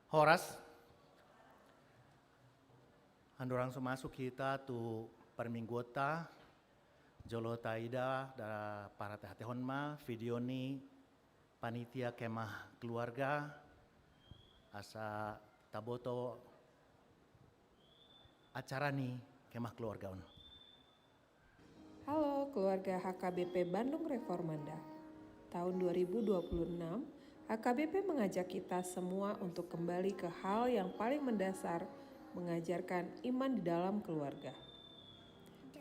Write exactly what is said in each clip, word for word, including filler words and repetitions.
Horas. Andorang so masuk hita tu parmingguonta, jolo taida da parhatehon ma video ni panitia kemah keluarga, asa taboto acara ni kemah keluarga on. Halo, keluarga H K B P Bandung Reformanda. Tahun dua ribu dua puluh enam, H K B P mengajak kita semua untuk kembali ke hal yang paling mendasar, mengajarkan iman di dalam keluarga.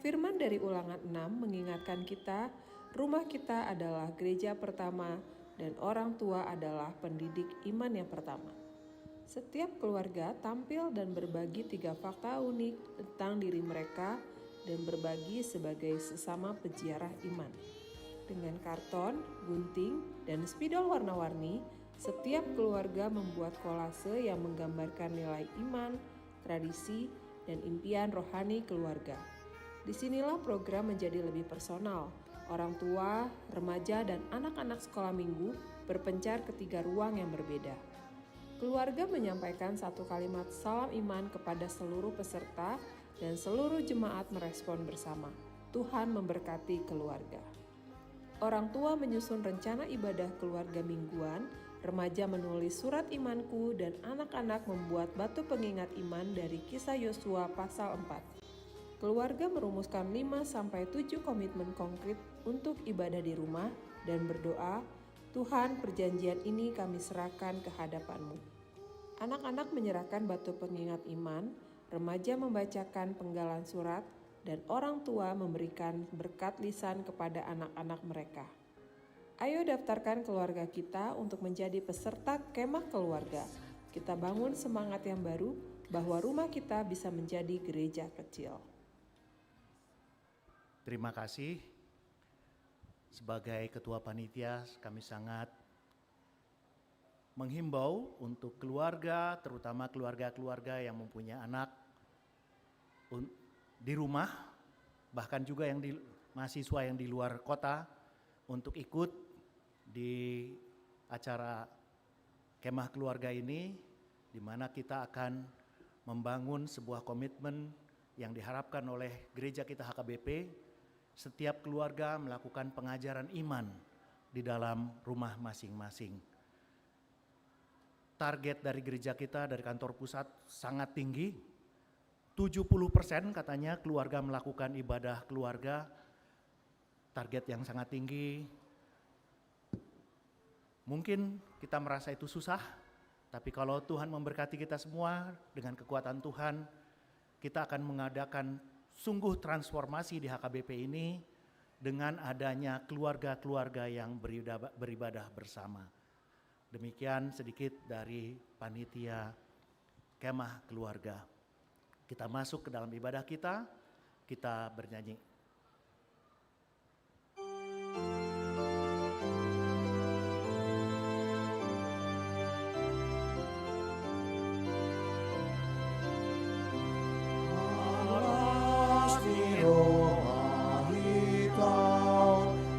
Firman dari Ulangan enam mengingatkan kita, rumah kita adalah gereja pertama dan orang tua adalah pendidik iman yang pertama. Setiap keluarga tampil dan berbagi tiga fakta unik tentang diri mereka dan berbagi sebagai sesama peziarah iman. Dengan karton, gunting, dan spidol warna-warni, setiap keluarga membuat kolase yang menggambarkan nilai iman, tradisi, dan impian rohani keluarga. Disinilah program menjadi lebih personal. Orang tua, remaja, dan anak-anak sekolah minggu berpencar ke tiga ruang yang berbeda. Keluarga menyampaikan satu kalimat salam iman kepada seluruh peserta, dan seluruh jemaat merespon bersama, "Tuhan memberkati keluarga." Orang tua menyusun rencana ibadah keluarga mingguan, remaja menulis surat imanku, dan anak-anak membuat batu pengingat iman dari Kisah Yosua pasal empat. Keluarga merumuskan lima sampai tujuh komitmen konkret untuk ibadah di rumah dan berdoa, "Tuhan, perjanjian ini kami serahkan ke hadapan-Mu." Anak-anak menyerahkan batu pengingat iman, remaja membacakan penggalan surat, dan orang tua memberikan berkat lisan kepada anak-anak mereka. Ayo daftarkan keluarga kita untuk menjadi peserta kemah keluarga. Kita bangun semangat yang baru bahwa rumah kita bisa menjadi gereja kecil. Terima kasih. Sebagai ketua panitia, kami sangat menghimbau untuk keluarga, terutama keluarga-keluarga yang mempunyai anak un-, di rumah, bahkan juga yang di, mahasiswa yang di luar kota, untuk ikut di acara kemah keluarga ini, di mana kita akan membangun sebuah komitmen yang diharapkan oleh gereja kita H K B P, setiap keluarga melakukan pengajaran iman di dalam rumah masing-masing. Target dari gereja kita, dari kantor pusat, sangat tinggi. Tujuh puluh persen katanya keluarga melakukan ibadah keluarga, target yang sangat tinggi. Mungkin kita merasa itu susah, tapi kalau Tuhan memberkati kita semua dengan kekuatan Tuhan, kita akan mengadakan sungguh transformasi di H K B P ini dengan adanya keluarga-keluarga yang berida-, beribadah bersama. Demikian sedikit dari panitia kemah keluarga. Kita masuk ke dalam ibadah kita, kita bernyanyi. Alas ni roha hita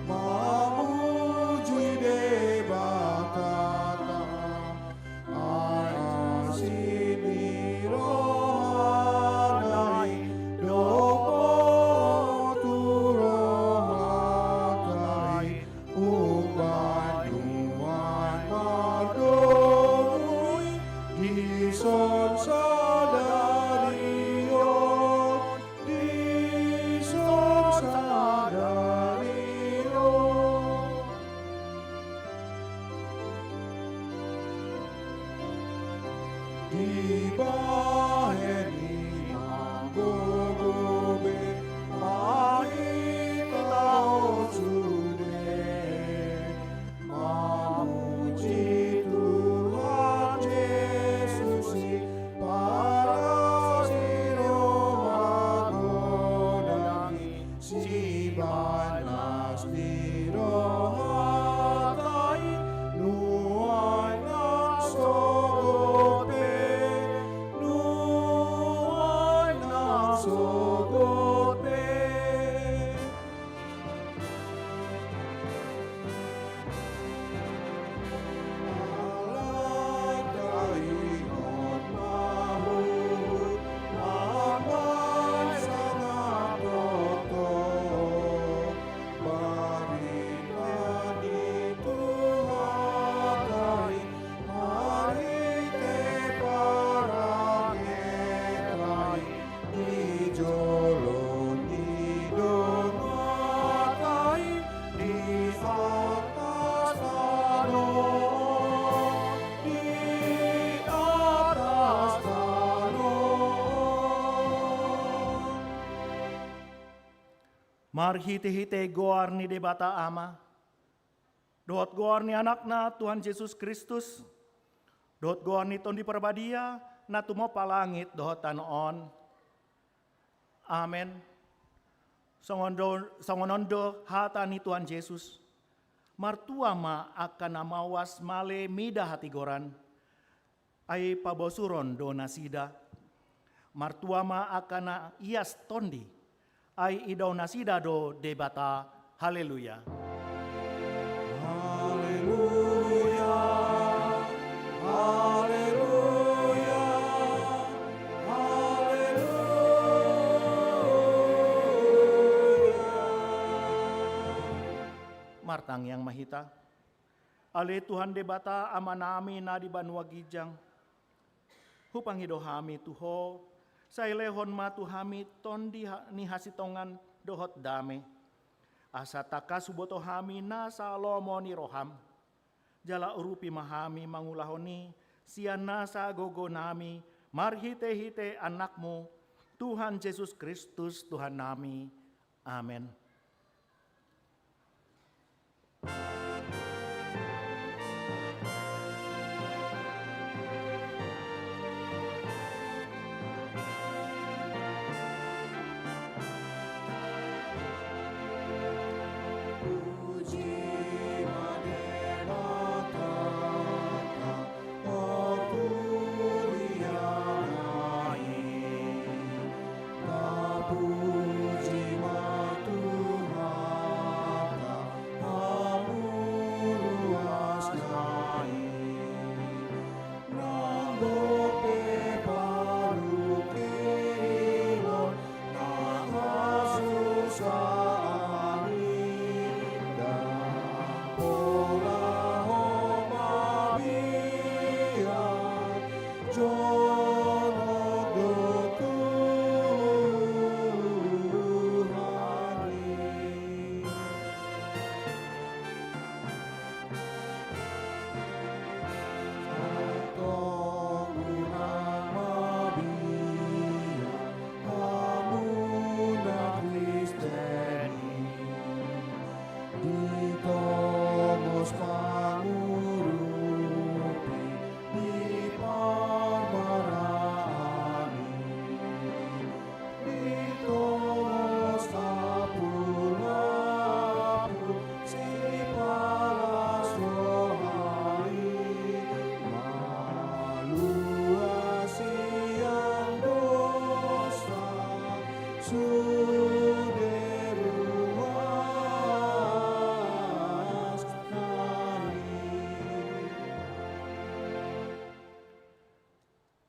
mamuji Debatata. Ai asi ni rohana i dohot tu rohanta i, umbahen nuaeng mardomu i dison sadari on, dison sadari on. Dibahen i manggogo be ma hita on sude, mamuji Tuhan Jesus i, paras ni roha godang i, sibahen las ni rohanta i, nuaeng na sogot pe, nuaeng Marhite-hite goar ni Debata Ama, dohot goar ni Anakna Tuhan Jesus Kristus, dohot goar ni Tondi Parbadia, na tumompa langit dohot tano on. Amen. Songon do, songon on do hata ni Tuhan Jesus. Martua ma angka na mauas male mida hatigoran, ai pabosuron do nasida. Martua ma angka na ias tondi, ai idao nasida do Debata. Haleluya. Haleluya. Haleluya. Haleluya. Martangiang ma hita. Ale Tuhan Debata, Amanami na di banua ginjang, hupangido hami tu Ho, sai lehon ma tu hami tondi ha-, ni hasintongan dohot dame. Asa tangkas huboto hami nasa lomo ni roham. Jala urupi ma hami mangulahon i sian nasa gogonami marhite-hite Anakmu, Tuhan Jesus Kristus, Tuhannami. Amen.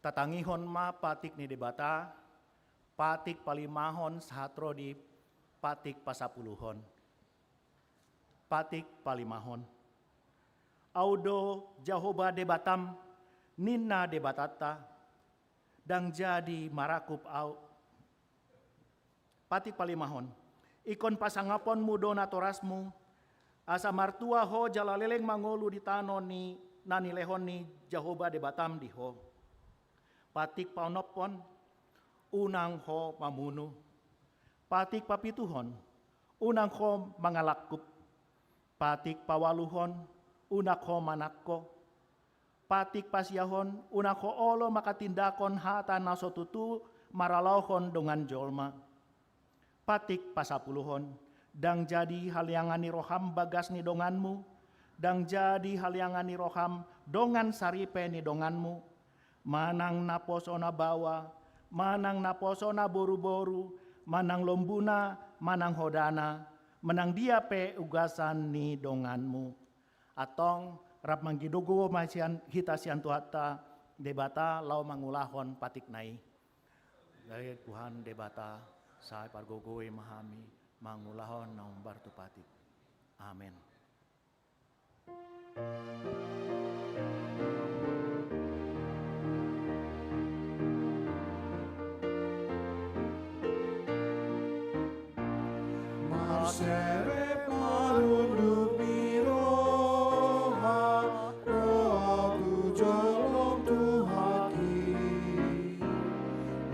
Tatangihon ma patik ni Debata, patik palimahon sahat ro di patik pasapuluhon. Patik palimahon. Au do Jahowa Debatam, ninna Debatanta, ndang jadi marakup au. Patik palimahon. Ingkon pasangaponmu do natorasmu, asa martua ho jala leleng mangolu di tano ni na nilehon ni Jahowa Debatam di ho. Patik paonomhon, unang ho mamunu. Patik papituhon, unang ho mangalangkup. Patik paualuhon, unang ho manangko. Patik pasiahon, unang ho olo manghatindangkon hata na so tutu maralaohon dongan jolma. Patik pasapuluhon, ndang jadi haleangan ni roham bagas ni donganmu, ndang jadi haleangan ni roham dongan saripe ni donganmu, manang naposo na baoa, manang naposo na boruboru, manang lombuna, manang hodana, manang dia pe ugasan ni donganmu. Antong rap manggogo ma sian hita sian Tuhanta Debata laho mangulahon patikna i. Jadi Tuhan Debata, sai pargogoi ma hami mangulahon na hombar tu patik. Amen. Marserep marunduk ni roha, rohangku jolom tu hami.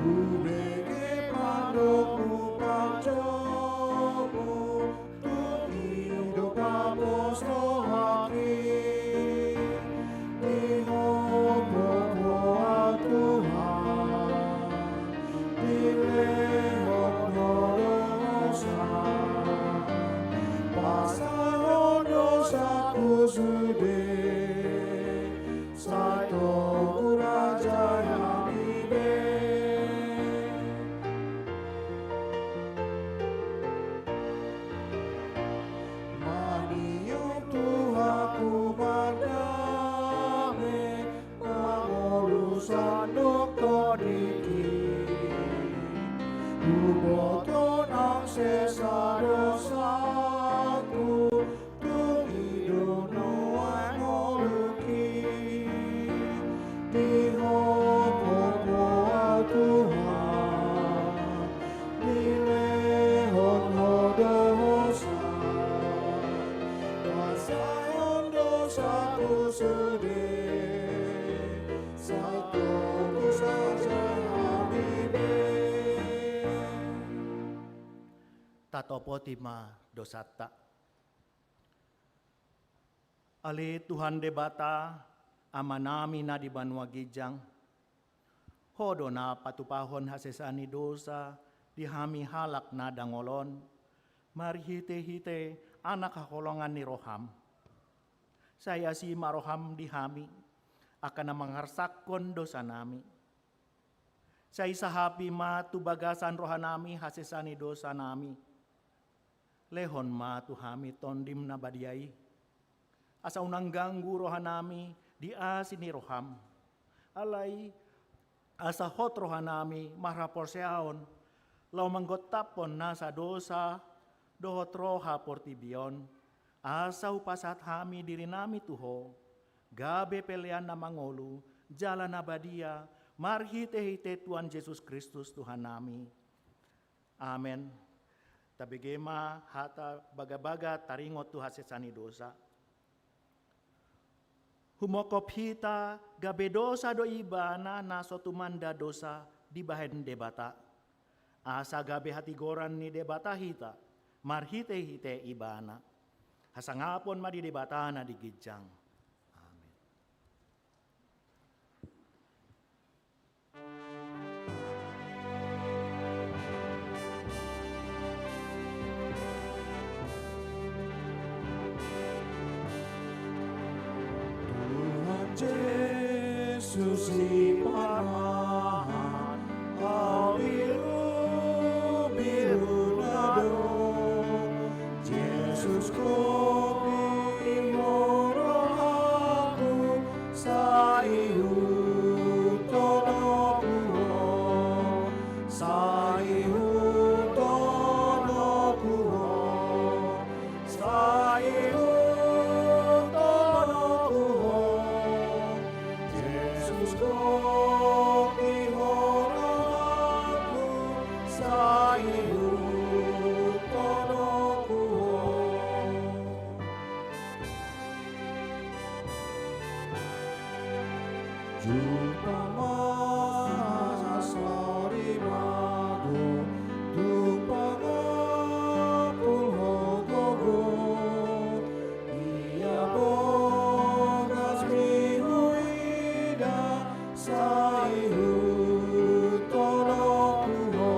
Hubege pandokmu, panjommu, rohangki, di Ho pomparan Tuhan, dilehon Ho do hosa, pasahat Ho do dosaku sude, sai tung hurajai hami be. Maniop Tuhanku mardame, mangolu sandok tondingki. Huboto nang sesa dosaku, tung i do nuaeng ngolungki. Di Ho pomparan Tuhan, dilehon Ho do hosa, pasahat Ho do dosaku sude, sai tung hurajai hami be. Tatopoti ma dosanta. Ale Tuhan Debata, Amanami na di banua ginjang, Ho do na patupahon hasesaan ni dosa di hami halak na dangol on, marhitehite Anak haholongan ni rohaM. Sai asi ma rohaM di hami, angka na mangarsakhon dosanami. Sai sahapi ma tu bagasan rohanami hasesaan ni dosanami. Lehon ma tu hami TondiM na badia i, asa unang ganggu rohanami di asi ni rohaM. Alai asa hot rohanami marhaporseaon, laho manggontaphon nasa dosa dohot roha portibi on, asa hupasahat hami dirinami tu Ho, gabe pelean na mangolu, jala na badia, marhitehite Tuhan Jesus Kristus Tuhannami. Amen. Tabege ma hata bagabaga taringot tu hasesaan ni dosa. Humongkop hita gabe dosa do Ibana na so tumanda dosa dibahen Debata, asa gabe hatigoran ni Debata hita marhitehite Ibana. Hasangapon ma di Debata na di ginjang. Amen. Tuhan Jesus, i parmahan habirubiru na do. Jesus, Ho do rohangku, sai ihuthon Ho Ho, sai ihuthon Ho Ho, sai ihuthon Ho Ho. Jesus, Ho do rohangku, sai ihuthon Ho Ho. Jumpang ma sorimago, tung pangampul Ho gogo. Ia bogasmi huida, sai ihuthon Ho Ho,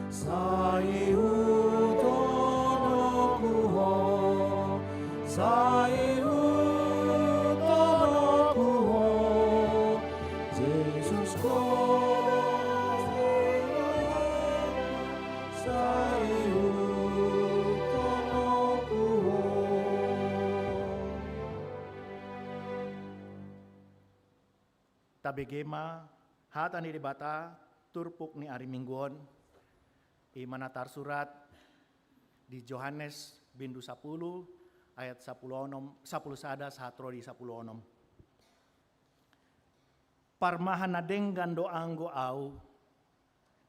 sai ihuthon Ho Ho, sai ihuthon Ho Ho. Jesus, Ho do rohangku, sai ihuthon Ho Ho. Tabege ma hata ni Debata turpuk ni ari Minggu on, i ma na tarsurat di Johannes bindu sapuluh ayat sapuluh onom, sapuluh sada sahat ro di sapuluh onom. Parmahan na denggan do anggo Ahu,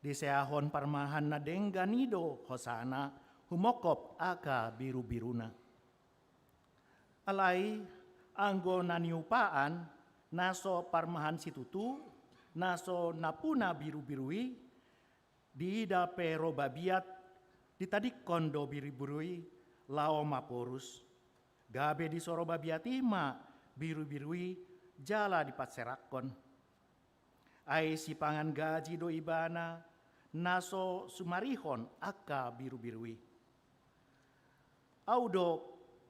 diseahon parmahan na denggan i do hosana humongkop angka birubiruna. Alai anggo na niupaan, na so parmahan situtu, na so nampuna birubiru i, diida pe ro babiat, ditadingkon do birubiru i laho maporus. Gabe disoro babiat i ma birubiru i jala dipanserakhon. Ai sipangan gaji do ibana na so sumarihon angka birubiru i. Ahu do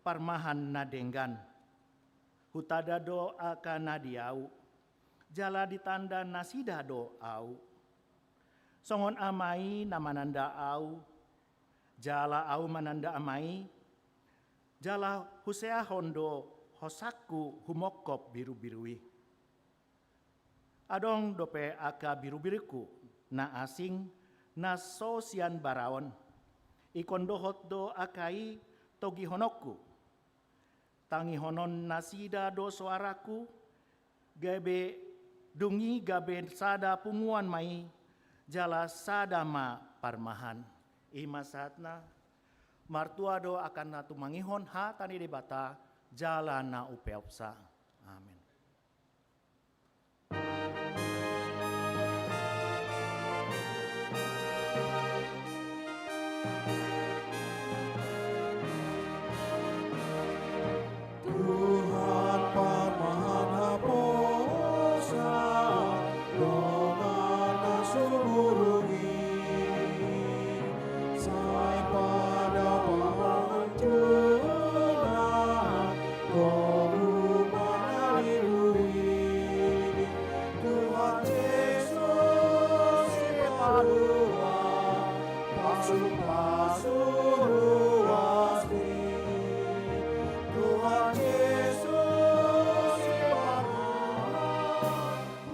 parmahan na denggan. Hutanda do angka na di ahu, jala ditanda nasida do ahu. Songon Ama i na mananda ahu, jala ahu mananda Ama i, jala huseahon do hosangku humongkop birubiru i. Adong dope angka birubirungku na asing, na so sian baraon. Ingkon dohot do angka i togihononku. Tangihonon nasida do soarangku, gabe dung i gabe sada punguan ma i, jala sada ma parmahan. I ma sahatna. Martua do angka na tumangihon hata ni Debata, jala na umpeopsa. Amen. Tuhan parmahan haposan, dongan na sumurung i, sai pada pangantunan, tolu mangalului. Tuhan Jesus, Sipalua, pasupasu ruas ni. Tuhan Jesus, Sipalua,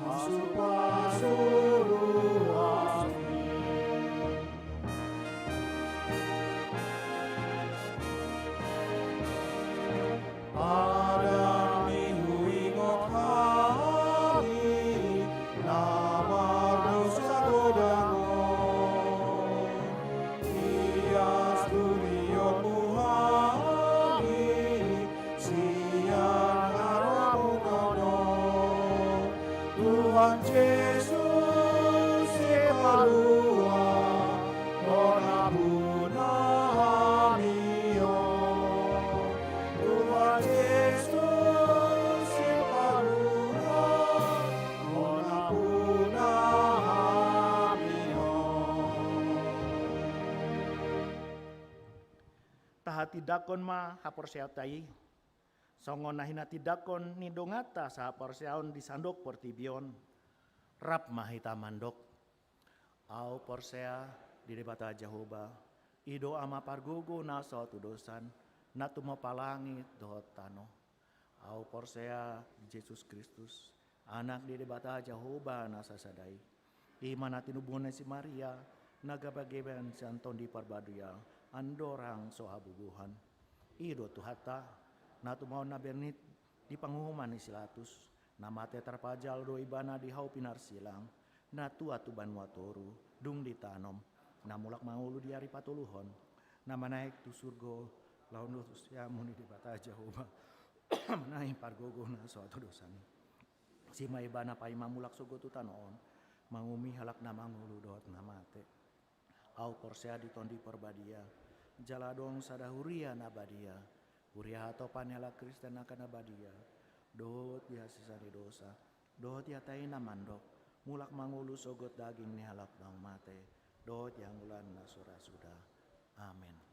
pasupasu ruas ni. Adam i huingot hami na mardosa godang on. Ias dulionmu hami sian haramunon on. Tuhan Jesus, Sipalua, Ho na ampuna hami on. Tuhan Jesus, Sipalua, Ho na ampuna hami on. Tahatindangkon ma haporseaonta i, songon na hinatindangkon ni donganta sahaporseaon di sandok portibi on. Rap ma hita mandok. Ahu porsea di Debata Jahowa, i do Ama pargogo na so hatudosan, na tumompa langit dohot tano. Ahu porsea di Jesus Kristus, Anak ni Debata Jahowa na sasada i. I ma na tinubuhon ni si Maria, na gabegabean sian Tondi Parbadia, andorang so habubuhan. I do Tuhanta, na tumaon na bernit di panguhuman ni si Pilatus, na mate tarpajal do Ibana di hau pinarsilang, na tuat tu banua toru, dung ditanom, na mulak mangolu di ari patoluhon, na manaek tu surgo, laho tu siamun ni Debata Jahowa, manang pargogo na so hatudosan i. I ma Ibana paima mulak sogot tu tano on, manguhumi halak na mangolu dohot na mate. Ahu porsea di Tondi Parbadia, jala adong sada huria na badia, huria hatopan ni halak Kristen angka na badia, dohot di hasesaan ni dosa, dohot di hata i na mandok, mulak mangolu sogot daging ni halak naung mate, dohot di hangoluan na so ra suda. Amen.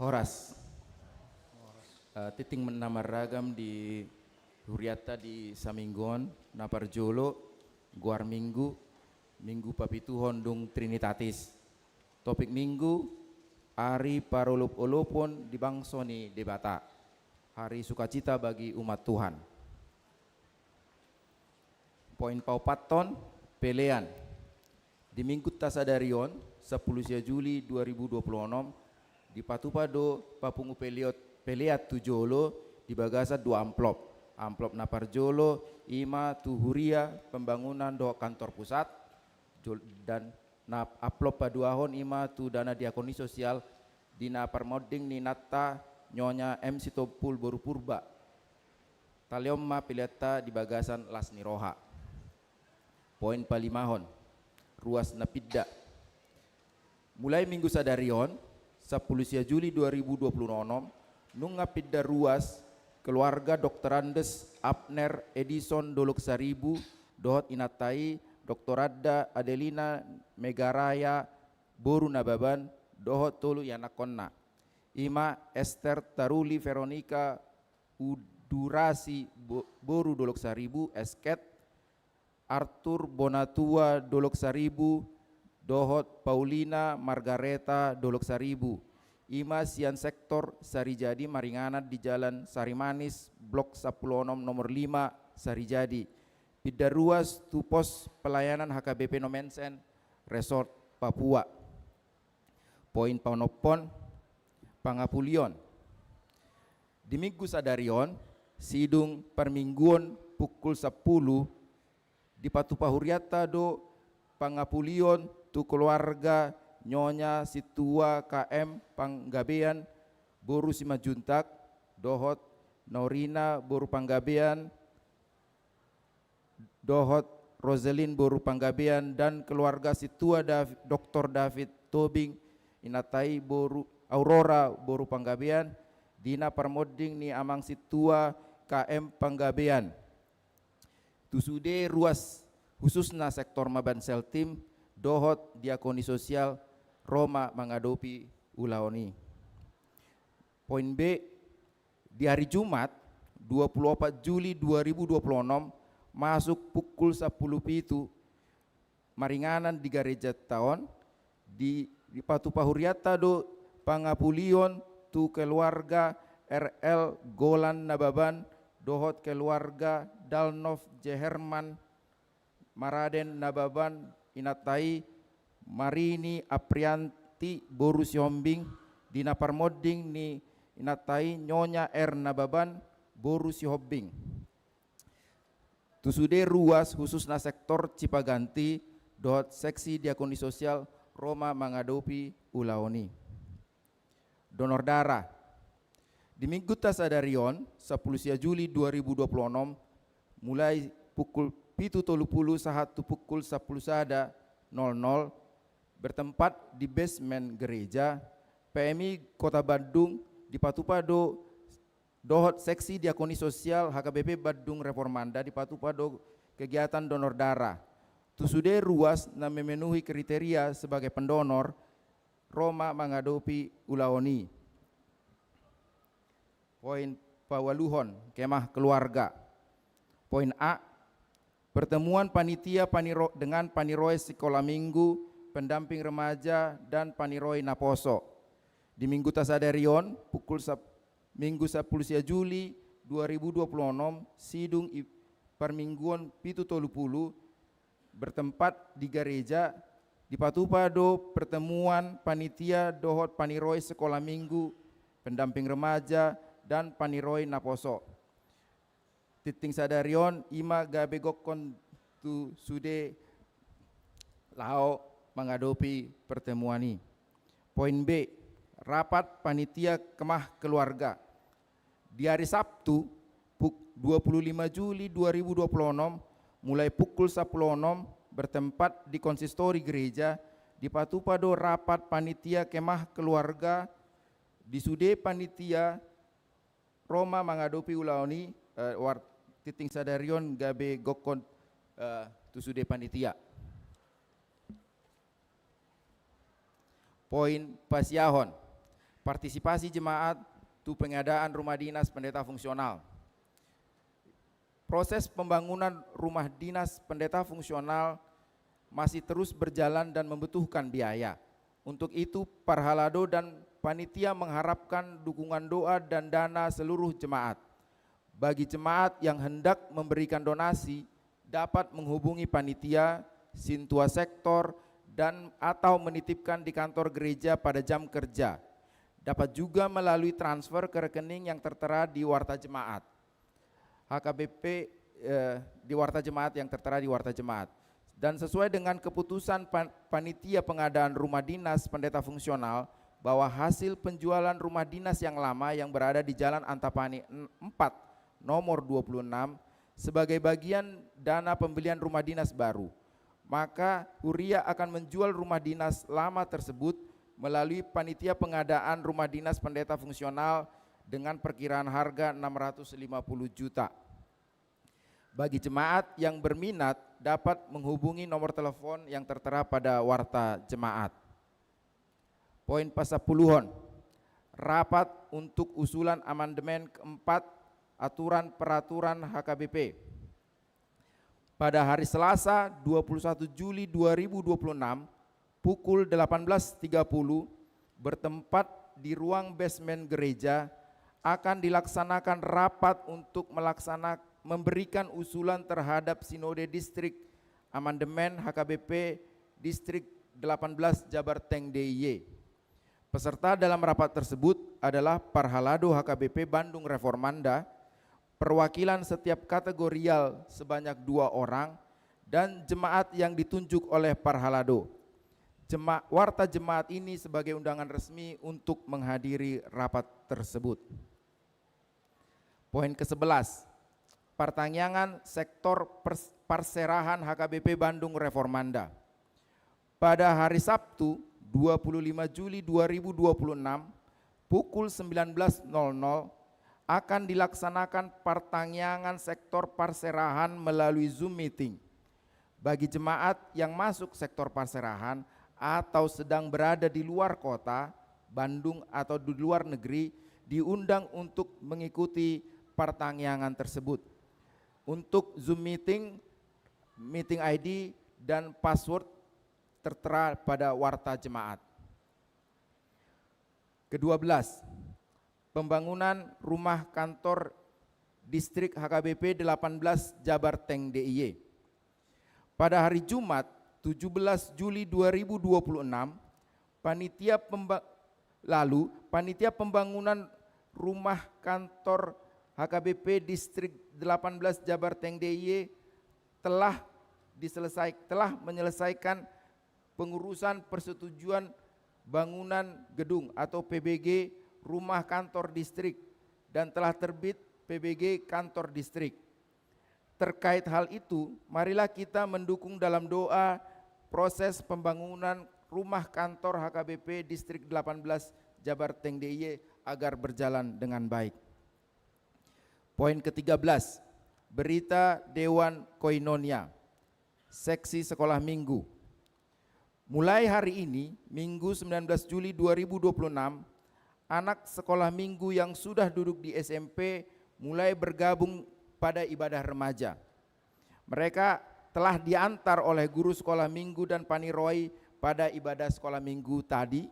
Horas. Eh, tingting na marragam di hurianta di saminggu on, na parjolo, goar Minggu, Minggu papituhon dung Trinitatis. Topik Minggu, ari parolopolopon di bangso ni Debata. Hari sukacita bagi umat Tuhan. Poin paopathon, pelean. Di Minggunta sadari on, sampulu sia Juli dua ribu dua pulu onom, dipatupa do papungu peleot-, pelean tu jolo di bagasan dua amplop. Amplop na parjolo, ima tu huria, pembangunan dohot kantor pusat, jol-, dan na amplop paduahon ima tu dana diakoni sosial di na parmonding ni inanta Nyonya M Sitompul boru Purba. Taleon ma peleanta di bagasan las ni roha. Poin palimahon, ruas na pinda. Mulai Minggu sadari on, sampulu sia Juli dua ribu dua pulu onom, nunga pinda ruas keluarga Doktor Andes Abner Edison Dolok Saribu dohot inanta i Doktor Adda Adelina Megaraya boru Nababan dohot tolu ianakkonna. Ima Ester Taruli Veronika Udurasi bo-, boru Dolok Saribu, Esket, Arthur Bonatua Dolok Saribu, dohot Paulina Margareta Dolok Saribu. Ima sian sektor Sarijadi maringanan di Jalan Sarimanis, blok sampulu onom nomor lima, Sarijadi. Pinda ruas tu pos pelayanan H K B P Nommensen, Resort Papua. Poin paonomhon, pangapulion. Di Minggu sadari on, sidung parmingguon pukul sampulu, dipatupa hurianta do pangapulion tu keluarga Nyonya Sintua K M Panggabean boru Simanjuntak, dohot Norina boru Panggabean, dohot Roselin boru Panggabean dan keluarga Sintua Dav-, Doktor David Tobing, inanta i boru Aurora boru Panggabean, di na parmonding ni amang Sintua K M Panggabean. Tu sude ruas khususna sektor Maban Seltim dohot diakoni sosial ro ma mangadopi ulaon i. Poin B, di hari Jumat, dua pulu opat Juli dua ribu dua pulu onom, masuk pukul sampulu pitu, maringanan di garejanta on, di, dipatupa hurianta do pangapulion tu keluarga R L Golan Nababan dohot keluarga Dalnov J Herman Maraden Nababan, inanta i Marini Aprianti boru Sihombing, di na parmonding ni inanta i Nyonya R Nababan boru Sihombing. Tu sude ruas khususna sektor Cipaganti dohot seksi diakoni sosial ro ma mangadopi ulaon i. Donor darah. Di Minggunta sadari on, sampulu sia Juli dua ribu dua pulu onom, mulai pukul pitu tolu pulu sahat tu pukul sampulu sada nol nol, bertempat di basement gereja P M I Kota Bandung, dipatupa do dohot seksi diakoni sosial H K B P Bandung Reformanda, dipatupa do kegiatan donor darah. Tu sude ruas na memenuhi kriteria sebagai pendonor, ro ma mangadopi ulaon i. Poin paualuhon, kemah keluarga. Poin A, pertemuan panitia paniro-, dengan paniroi sekolah minggu, pendamping remaja, dan paniroi naposo. Di Minggunta sadari on, pukul sap-, Minggu sampulu sia Juli dua ribu dua pulu onom, sidung i parmingguon pitu tolu pulu, bertempat di gareja, dipatupa do pertemuan panitia dohot paniroi sekolah minggu, pendamping remaja, dan paniroi naposo. Tingting sadari on, ima gabe gokkon tu sude laho mangadopi pertemuan i. Poin B, rapat panitia kemah keluarga. Di hari Sabtu, puk-, dua puluh lima Juli dua ribu dua puluh onom, mulai pukul sampulu onom, bertempat di konsistori gereja, dipatupa do rapat panitia kemah keluarga. Di sude panitia ro ma mangadopi ulaon i, eh, war-, tingting sadari on gabe gokkon, eh, tu sude panitia. Poin pasiahon. Partisipasi jemaat tu pengadaan rumah dinas pendeta fungsional. Proses pembangunan rumah dinas pendeta fungsional masih terus berjalan dan membutuhkan biaya. Untuk itu, Parhalado dan panitia mengharapkan dukungan doa dan dana seluruh jemaat. Bagi jemaat yang hendak memberikan donasi, dapat menghubungi panitia, sintua sektor, dan atau menitipkan di kantor gereja pada jam kerja. Dapat juga melalui transfer ke rekening yang tertera di warta jemaat. H K B P, eh, di warta jemaat yang tertera di warta jemaat. Dan sesuai dengan keputusan pan-, panitia pengadaan rumah dinas pendeta fungsional, bahwa hasil penjualan rumah dinas yang lama yang berada di Jalan Antapani en-, empat, nomor dua puluh enam, sebagai bagian dana pembelian rumah dinas baru, maka huria akan menjual rumah dinas lama tersebut melalui panitia pengadaan rumah dinas pendeta fungsional dengan perkiraan harga enam ratus lima puluh juta. Bagi jemaat yang berminat, dapat menghubungi nomor telepon yang tertera pada warta jemaat. Poin pasapuluhon, rapat untuk usulan amandemen keempat aturan peraturan H K B P. Pada hari Selasa, dua puluh satu Juli dua ribu dua puluh enam, pukul delapan belas tiga puluh, bertempat di ruang basement gereja, akan dilaksanakan rapat untuk melaksana-, memberikan usulan terhadap Sinode Distrik Amandemen H K B P Distrik delapan belas Jabarteng D I Y. Peserta dalam rapat tersebut adalah Parhalado H K B P Bandung Reformanda, perwakilan setiap kategorial sebanyak dua orang, dan jemaat yang ditunjuk oleh Parhalado. Jema-, warta jemaat ini sebagai undangan resmi untuk menghadiri rapat tersebut. Poin kesebelas, partangiangan sektor pers-, parserahan H K B P Bandung Reformanda. Pada hari Sabtu, dua puluh lima Juli dua ribu dua puluh enam, pukul sembilan belas nol nol, akan dilaksanakan partangiangan sektor parserahan melalui Zoom meeting. Bagi jemaat yang masuk sektor parserahan atau sedang berada di luar kota Bandung atau di luar negeri, diundang untuk mengikuti partangiangan tersebut. Untuk Zoom meeting, meeting I D dan password tertera pada warta jemaat. Kedua belas, pembangunan rumah kantor distrik H K B P delapan belas Jabarteng D I Y. Pada hari Jumat, tujuh belas Juli dua ribu dua puluh enam, panitia pemba-, lalu panitia pembangunan rumah kantor H K B P Distrik delapan belas Jabarteng D I Y telah diselesai-, telah menyelesaikan pengurusan persetujuan bangunan gedung atau P B G rumah kantor distrik dan telah terbit P B G kantor distrik. Terkait hal itu, marilah kita mendukung dalam doa proses pembangunan rumah kantor H K B P Distrik delapan belas Jabarteng D I Y agar berjalan dengan baik. Poin ketiga belas, berita Dewan Koinonia, seksi sekolah minggu. Mulai hari ini, Minggu sembilan belas Juli dua ribu dua puluh enam, anak sekolah minggu yang sudah duduk di S M P mulai bergabung pada ibadah remaja. Mereka telah diantar oleh guru sekolah minggu dan paniroi pada ibadah sekolah minggu tadi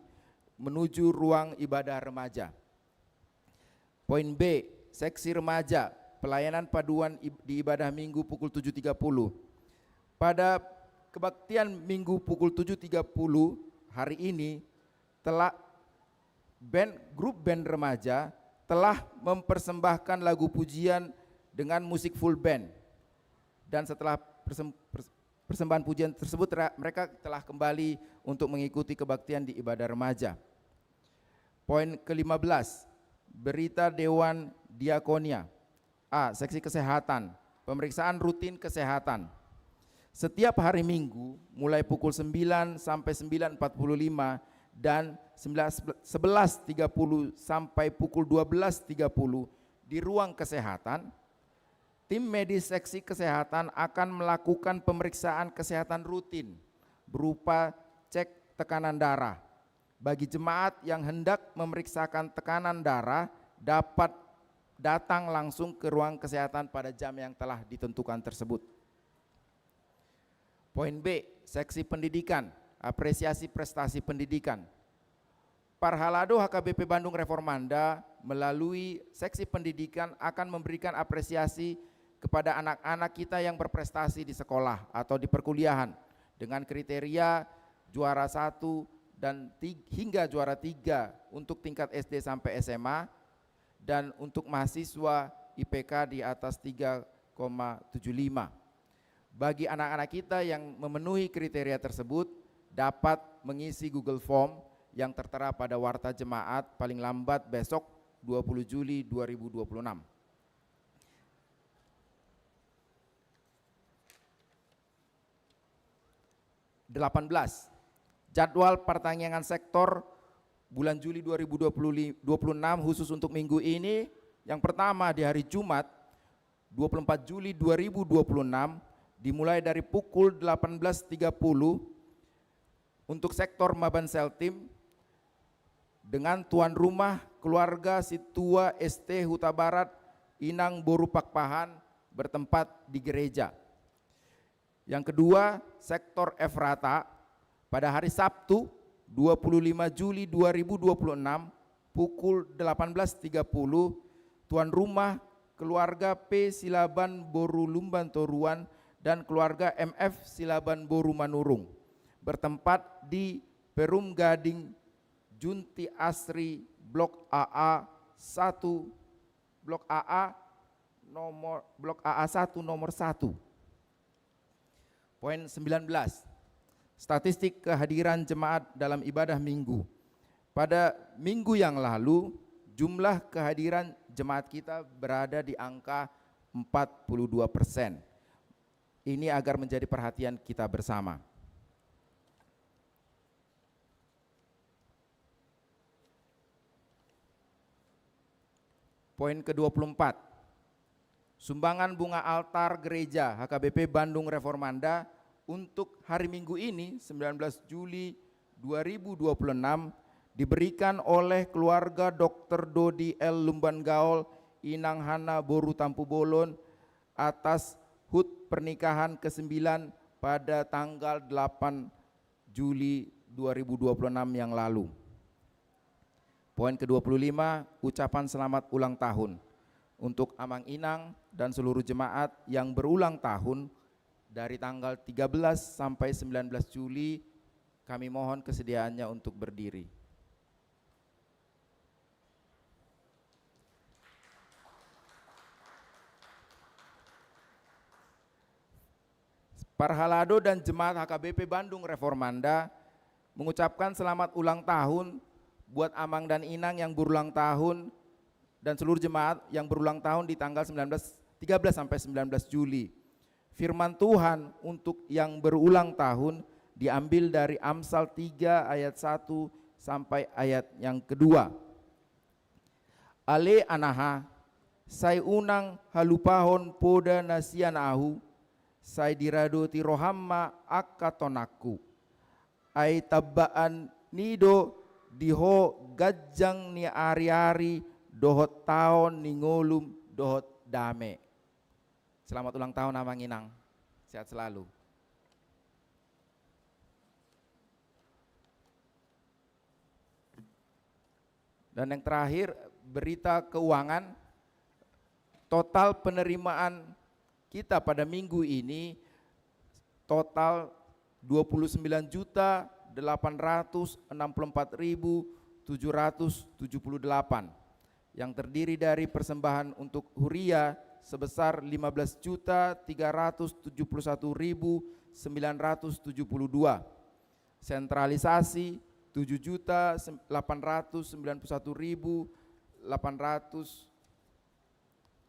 menuju ruang ibadah remaja. Poin B, seksi remaja, pelayanan paduan ib-, di ibadah Minggu pukul tujuh tiga puluh. Pada kebaktian Minggu pukul tujuh tiga puluh hari ini, telah band, grup band remaja telah mempersembahkan lagu pujian dengan musik full band. Dan setelah persem-, pers-, persembahan pujian tersebut, ra-, mereka telah kembali untuk mengikuti kebaktian di ibadah remaja. Poin kelima belas, berita Dewan Diakonia. A, seksi kesehatan, pemeriksaan rutin kesehatan. Setiap hari Minggu, mulai pukul sembilan sampai sembilan empat puluh lima dan sembilan, sebelas tiga puluh sampai pukul dua belas tiga puluh di ruang kesehatan, tim medis seksi kesehatan akan melakukan pemeriksaan kesehatan rutin berupa cek tekanan darah, Bagi jemaat yang hendak memeriksakan tekanan darah, dapat datang langsung ke ruang kesehatan pada jam yang telah ditentukan tersebut. Poin B, seksi pendidikan, apresiasi prestasi pendidikan. Parhalado H K B P Bandung Reformanda melalui seksi pendidikan akan memberikan apresiasi kepada anak-anak kita yang berprestasi di sekolah atau di perkuliahan dengan kriteria juara satu dan ti-, hingga juara tiga untuk tingkat S D sampai S M A, dan untuk mahasiswa I P K di atas tiga koma tujuh lima. Bagi anak-anak kita yang memenuhi kriteria tersebut, dapat mengisi Google Form yang tertera pada warta jemaat paling lambat besok, dua puluh Juli dua ribu dua puluh enam. Delapan belas. Jadwal pertanyaan sektor bulan Juli dua ribu dua puluh, dua puluh enam khusus untuk minggu ini. Yang pertama, di hari Jumat, dua puluh empat Juli dua ribu dua puluh enam, dimulai dari pukul delapan belas tiga puluh untuk sektor Maban Seltim dengan tuan rumah keluarga Situa S T Hutabarat, Inang Boru Pakpahan, bertempat di gereja. Yang kedua, sektor Efrata, pada hari Sabtu, dua puluh lima Juli dua ribu dua puluh enam, pukul delapan belas tiga puluh, tuan rumah keluarga P Silaban Boru Lumban Toruan dan keluarga M F Silaban Boru Manurung, bertempat di Perum Gading Junti Asri, Blok A A satu, Blok A A nomor, Blok A A satu nomor satu. Poin sembilan belas. Statistik kehadiran jemaat dalam ibadah minggu. Pada minggu yang lalu, jumlah kehadiran jemaat kita berada di angka empat puluh dua persen. Ini agar menjadi perhatian kita bersama. Poin kedua puluh empat. Sumbangan bunga altar gereja H K B P Bandung Reformanda untuk hari Minggu ini, sembilan belas Juli dua ribu dua puluh enam, diberikan oleh keluarga Dokter Dodi L Lumban Gaol, Inang Hana Boru Tampubolon, atas hut pernikahan kesembilan pada tanggal delapan Juli dua ribu dua puluh enam yang lalu. Poin kedua puluh lima, ucapan selamat ulang tahun untuk Amang Inang dan seluruh jemaat yang berulang tahun dari tanggal tiga belas sampai sembilan belas Juli. Kami mohon kesediaannya untuk berdiri. Parhalado dan jemaat H K B P Bandung Reformanda mengucapkan selamat ulang tahun buat Amang dan Inang yang berulang tahun dan seluruh jemaat yang berulang tahun di tanggal sembilan belas, tiga belas sampai sembilan belas Juli. Firman Tuhan untuk yang berulang tahun diambil dari Amsal tiga ayat satu sampai ayat yang kedua. Ale anaha, sai unang halupahon poda na sian ahu, sai diradoti roham ma angka tonangku. Ai tambaan ni do di ho ganjang ni ariari dohot taon ni ngolum dohot dame. Selamat ulang tahun, Amang Inang. Sehat selalu. Dan yang terakhir, berita keuangan. Total penerimaan kita pada minggu ini total dua puluh sembilan juta delapan ratus enam puluh empat ribu tujuh ratus tujuh puluh delapan, yang terdiri dari persembahan untuk huria sebesar lima belas juta tiga ratus tujuh puluh satu ribu sembilan ratus tujuh puluh dua, sentralisasi tujuh juta delapan ratus sembilan puluh satu ribu delapan ratus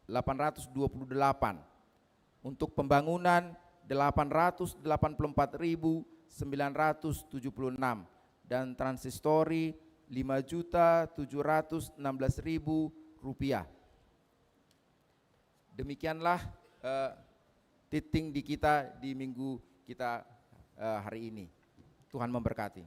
delapan ratus dua puluh delapan, untuk pembangunan delapan ratus delapan puluh empat ribu sembilan ratus tujuh puluh enam, dan transistori lima juta tujuh ratus enam belas ribu rupiah. Demikianlah, eh, titik di kita di minggu kita, eh, hari ini. Tuhan memberkati.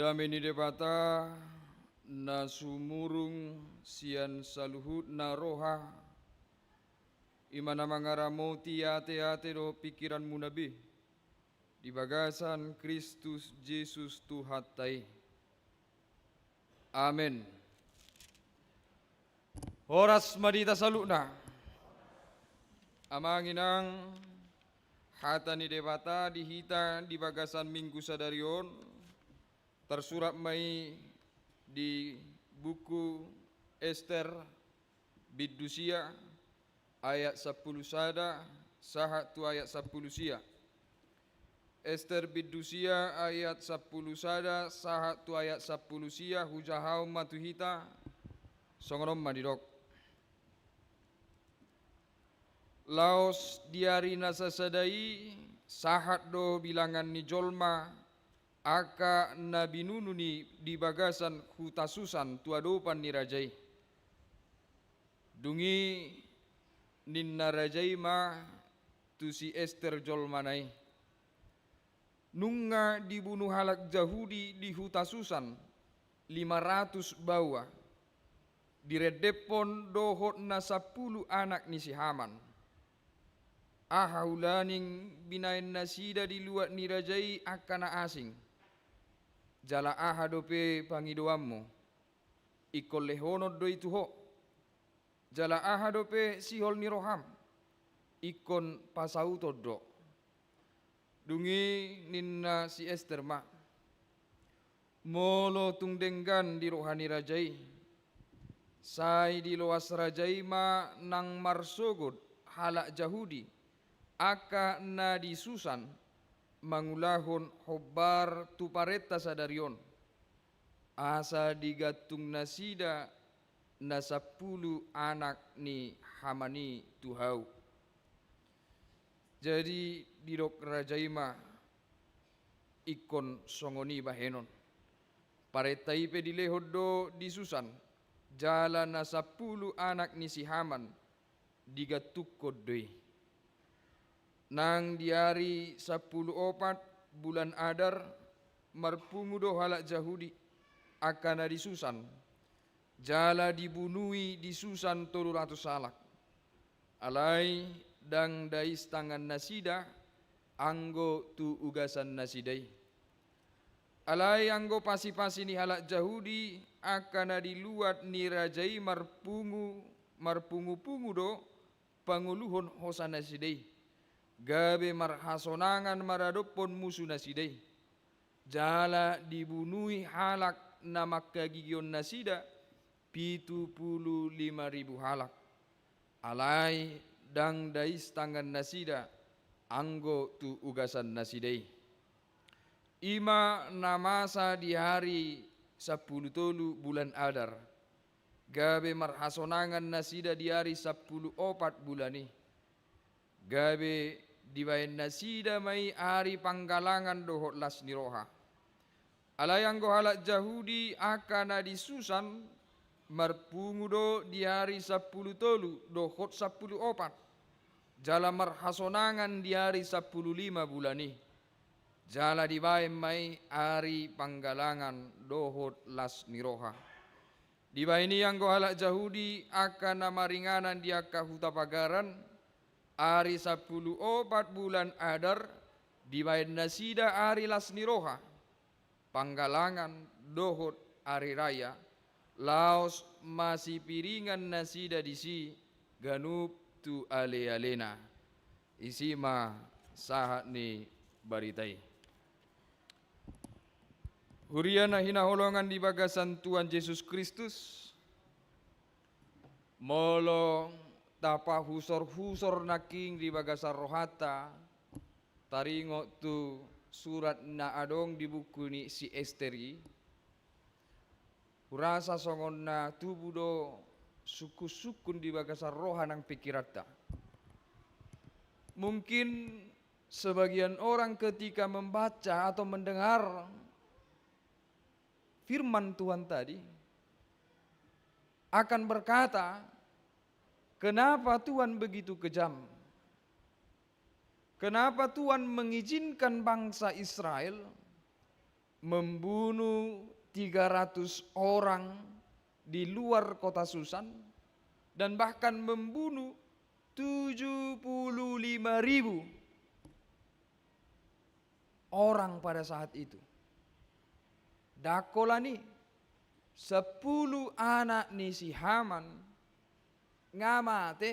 Dame ni Debata na sumurung sian saluhutna roha, i ma na mangaramoti ateate dohot pingkiranmuna be di bagasan Kristus Jesus Tuhanta i. Amen. Horas ma di hita saluhutna. Amang inang, hata ni Debata di hita di bagasan Minggu sadari on tarsurat ma i di buku Ester bindu sia ayat sampulu sada sahat tu ayat sampulu sia. Ester bindu sia ayat sampulu sada sahat tu ayat sampulu sia, hujahahon ma tu hita, songon on ma didok. Laos di ari na sasada i, sahat do bilangan ni jolma angka na binunu ni di bagasan huta Susan tu adopan ni raja i. Dung i ninna raja i ma tu si Ester jolmana i: Nunga dibunu halak Jahudi di huta Susan lima ratus baoa, direndephon dohot na sampulu anak ni si Haman. Aha ulaning binaen nasida di luat ni raja i angka na asing? Jala aha dope pangidoanmu, ingkon lehonon do i tu ho. Jala aha dope sihol ni roham, ingkon pasauton do. Dung i ninna si Ester ma: Molo tung denggan di roha ni raja i, sai diloas raja i ma nang marsogot halak Jahudi angka na di Susan mangulahon hombar tu parenta sadari on, asa digantung nasida na sampulu anak ni Haman i tu hau. Jadi didok raja i ma: Ingkon songon i bahenon. Parenta i pe dilehon do di Susan, jala na sampulu anak ni si Haman digantungkon do i. Nang di ari sampulu opat bulan Adar marpungu do halak Jahudi angka na di Susan, jala dibunui di Susan tolu ratus halak. Alai ndang dais tangan nasida anggo tu ugasan nasida i. Alai anggo pasipasi ni halak Jahudi angka na di luat ni raja i marpungu, marpungupungu do pangoluhon hosa nasida i, gabe marhasonangan maradophon musu nasida i. Jala dibunui halak na mangkagigion nasida pitu pulu lima ribu halak. Alai ndang dais tangan nasida anggo tu ugasan nasida i. I ma na masa di ari sampulu tolu bulan Adar, gabe marhasonangan nasida di ari sampulu opat bulan i. Gabe dibaen nasida ma i ari panggalangan dohot las ni roha. Alai anggo halak Jahudi angka na di Susan marpungu do di ari sampulu tolu dohot sampulu opat, jala marhasonangan di ari sampulu lima bulan i. Jala dibaen ma i ari panggalangan dohot las ni roha. Dibaen i anggo halak Jahudi angka na maringanan di angka huta pagaran, ari sampulu opat bulan Adar, dibaen nasida ari las ni roha, panggalangan dohot ari raya, laos masipiringan nasida disi ganup tu alealena. Isi ma sahat ni barita i. Huria na hinaholongan di bagasan Tuhan Jesus Kristus, molo tapahusorhusor nangkin di bagasan rohanta taringot tu surat na adong di buku ni si Ester i, hurasa songon na tubu do sungkunsungkun di bagasan roha nang pingkiranta. Mungkin sebagian orang ketika membaca atau mendengar firman Tuhan tadi akan berkata, "Kenapa Tuhan begitu kejam? Kenapa Tuhan mengizinkan bangsa Israel membunuh tiga ratus orang di luar kota Susan, dan bahkan membunuh tujuh puluh lima ribu orang pada saat itu. Ndang holan i, sepuluh anak ni si Haman nga mate,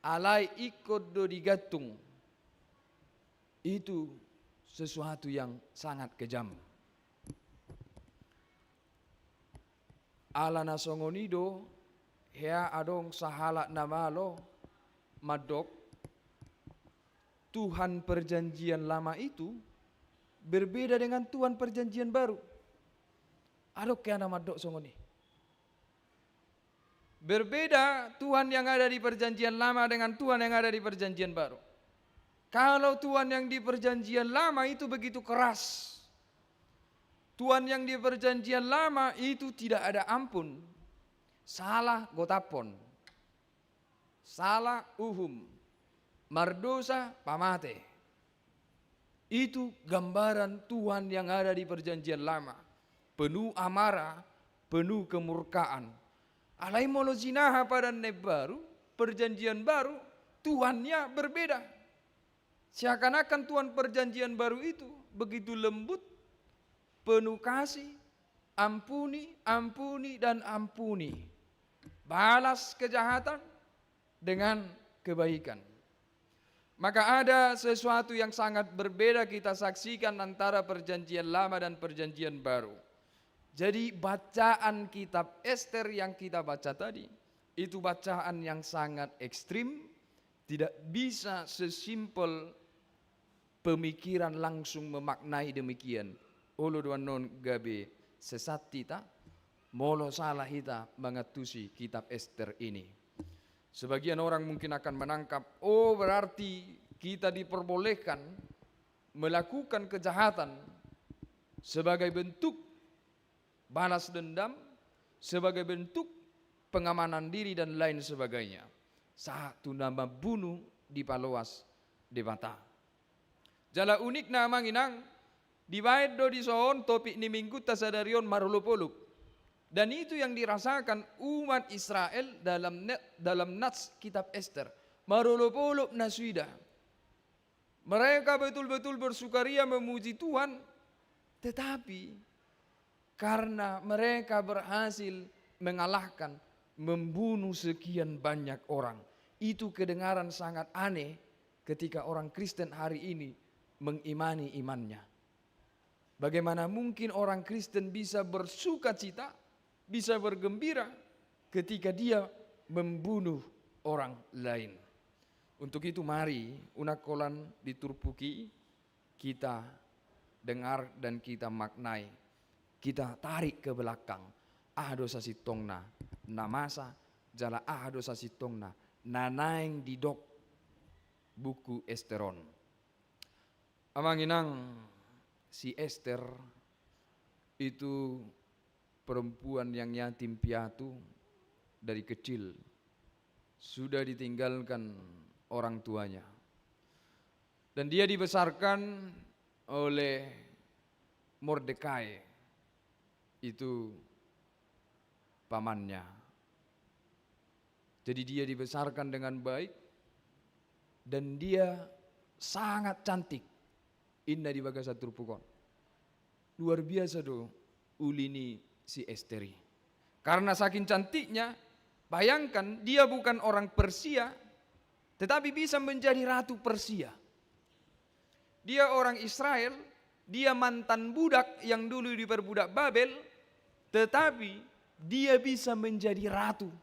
alai ingkon do digantung. Itu sesuatu yang sangat kejam. Ala na songon i do, hea adong sahalak na malo mandok, Tuhan Perjanjian Lama itu berbeda dengan Tuhan Perjanjian Baru. Adong hea na mandok songon i. Berbeda Tuhan yang ada di Perjanjian Lama dengan Tuhan yang ada di Perjanjian Baru. Kalau Tuhan yang di Perjanjian Lama itu begitu keras, Tuhan yang di Perjanjian Lama itu tidak ada ampun. Salah gotaphon, salah uhum, mardosa pamate. Itu gambaran Tuhan yang ada di Perjanjian Lama. Penuh amarah, penuh kemurkaan. Alai molo sinaha Padan na Imbaru, Perjanjian Baru, Tuhannya berbeda. Seakan-akan Tuhan Perjanjian Baru itu begitu lembut, penuh kasih, ampuni, ampuni, dan ampuni. Balas kejahatan dengan kebaikan. Maka ada sesuatu yang sangat berbeda kita saksikan antara Perjanjian Lama dan Perjanjian Baru. Jadi, bacaan kitab Ester yang kita baca tadi, itu bacaan yang sangat ekstrim, tidak bisa sesimpel pemikiran langsung memaknai demikian. Olo do annon gabe sesat hita, molo salah hita mangantusi kitab Ester ini. Sebagian orang mungkin akan menangkap, oh, berarti kita diperbolehkan melakukan kejahatan sebagai bentuk balas dendam, sebagai bentuk pengamanan diri, dan lain sebagainya. Sahat tu na mambunuh dipaloas Debata. Jala unikna, amang inang, dibaen do dison topik ni minggunta sadari on marolopolop. Dan itu yang dirasakan umat Israel dalam ne-, dalam nats kitab Ester. Marolopolop nasida. Mereka betul-betul bersukaria memuji Tuhan, tetapi karena mereka berhasil mengalahkan, membunuh sekian banyak orang. Itu kedengaran sangat aneh ketika orang Kristen hari ini mengimani imannya. Bagaimana mungkin orang Kristen bisa bersukacita, bisa bergembira ketika dia membunuh orang lain? Untuk itu, mari, unang holan di turpuk i, kita dengar dan kita maknai, kita tarik ke belakang. Aha do sasintongna na masa, jala aha do sasintongna na naeng didok buku Ester on. Amang inang, si Ester itu perempuan yang yatim piatu dari kecil, sudah ditinggalkan orang tuanya. Dan dia dibesarkan oleh Mordekai, itu pamannya. Jadi dia dibesarkan dengan baik dan dia sangat cantik. Inna di bagasan turpuk on. Luar biasa do uli ni si Ester i. Karena saking cantiknya, bayangkan, dia bukan orang Persia, tetapi bisa menjadi ratu Persia. Dia orang Israel, dia mantan budak yang dulu diperbudak Babel, tetapi dia bisa menjadi ratu,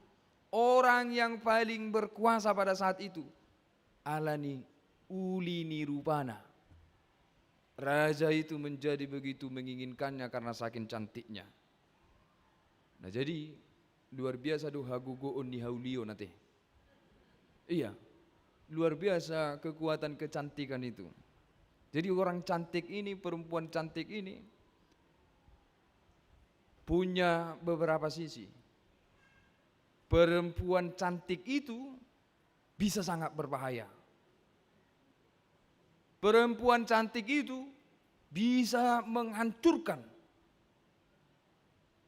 orang yang paling berkuasa pada saat itu. Ala ni uli ni rupana, raja itu menjadi begitu menginginkannya karena saking cantiknya. Nah, jadi, luar biasa do hagogoon ni haulion, ate. Iya, luar biasa kekuatan kecantikan itu. Jadi, orang cantik ini, perempuan cantik ini punya beberapa sisi. Perempuan cantik itu bisa sangat berbahaya. Perempuan cantik itu bisa menghancurkan.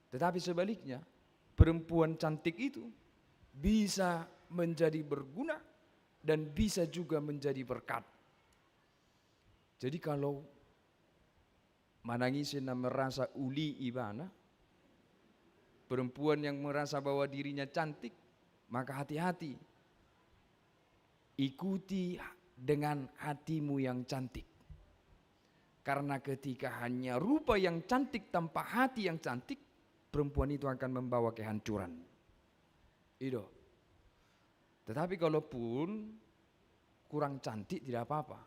Tetapi sebaliknya, perempuan cantik itu bisa menjadi berguna dan bisa juga menjadi berkat. Jadi kalau manang ise na merasa uli ibana, perempuan yang merasa bahwa dirinya cantik, maka hati-hati. Ikuti dengan hatimu yang cantik. Karena ketika hanya rupa yang cantik tanpa hati yang cantik, perempuan itu akan membawa kehancuran. Ido. Tetapi kalaupun kurang cantik, tidak apa-apa.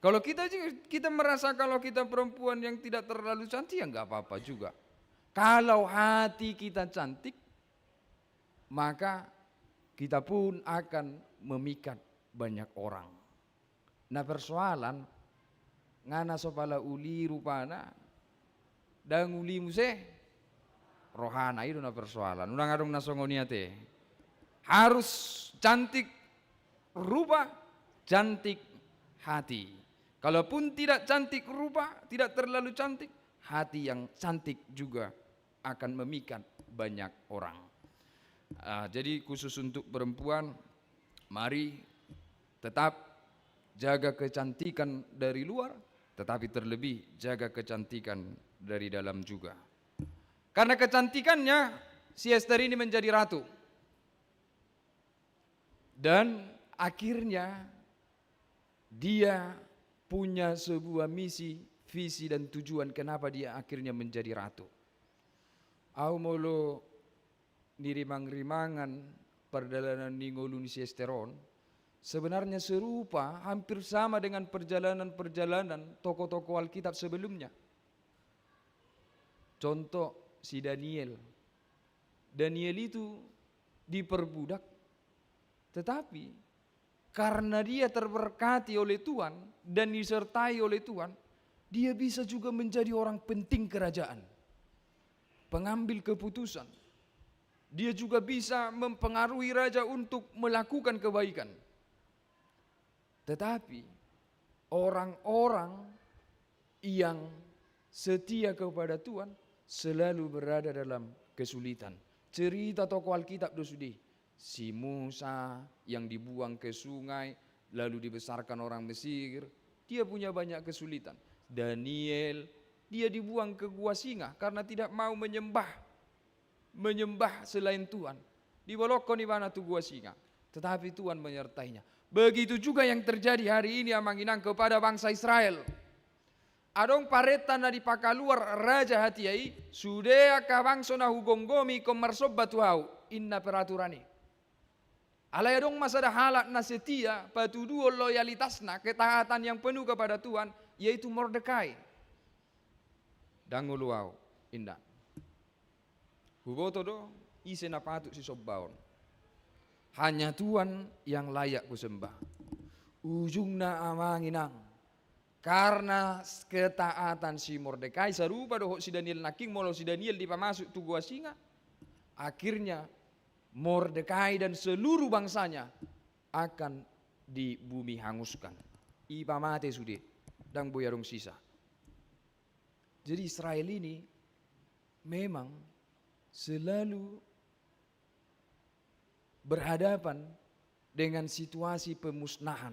Kalau kita ju-, kita merasa kalau kita perempuan yang tidak terlalu cantik, ya nggak apa-apa juga. Kalau hati kita cantik, maka kita pun akan memikat banyak orang. Na persoalan, nga na so pala uli rupana, ndang uli muse rohana, i do na persoalan. Unang adong na songon i ate. Harus cantik rupa, cantik hati. Kalaupun tidak cantik rupa, tidak terlalu cantik, hati yang cantik juga akan memikat banyak orang. Ah, jadi khusus untuk perempuan, mari tetap jaga kecantikan dari luar, tetapi terlebih jaga kecantikan dari dalam juga. Karena kecantikannya, si Ester ini menjadi ratu. Dan akhirnya dia punya sebuah misi, visi, dan tujuan kenapa dia akhirnya menjadi ratu. Au molo nirimang-rimangan pardalanan ni ngolu ni si Ester on, sebenarnya serupa, hampir sama dengan perjalanan-perjalanan tokoh-tokoh Alkitab sebelumnya. Contoh, si Daniel. Daniel itu diperbudak, tetapi karena dia terberkati oleh Tuhan dan disertai oleh Tuhan, dia bisa juga menjadi orang penting kerajaan, pengambil keputusan. Dia juga bisa mempengaruhi raja untuk melakukan kebaikan. Tetapi orang-orang yang setia kepada Tuhan selalu berada dalam kesulitan. Cerita tokoh Alkitab do sude. Si Musa yang dibuang ke sungai, lalu dibesarkan orang Mesir, dia punya banyak kesulitan. Daniel, dia dibuang ke gua singa karena tidak mau menyembah, menyembah selain Tuhan. Dibolongkon ibana tu gua singa, tetapi Tuhan menyertainya. Begitu juga yang terjadi hari ini, amang inang, kepada bangsa Israel. Adong parenta na dipakaluar raja hatiha i, sude angka bangso na hugomgomi ingkon marsomba tu ahu, inna peraturan i. Alai adong ma sada halak na setia, patuduhon loyalitasna, ketaatan yang penuh kepada Tuhan, yaitu Mordekai. Ndang olo ahu, inna. Huboto do ise na patut sisombaon. Hanya Tuhan yang layak kusembah. Ujungna, amang inang, karena ketaatan si Mordekai, sarupa dohot si Daniel nangkin, molo si Daniel dipamasuk tu gua singa, akhirnya Mordekai dan seluruh bangsanya akan di bumi hanguskan. Ipamate sude, ndang boi adong sisa. Jadi Israel ini memang selalu berhadapan dengan situasi pemusnahan.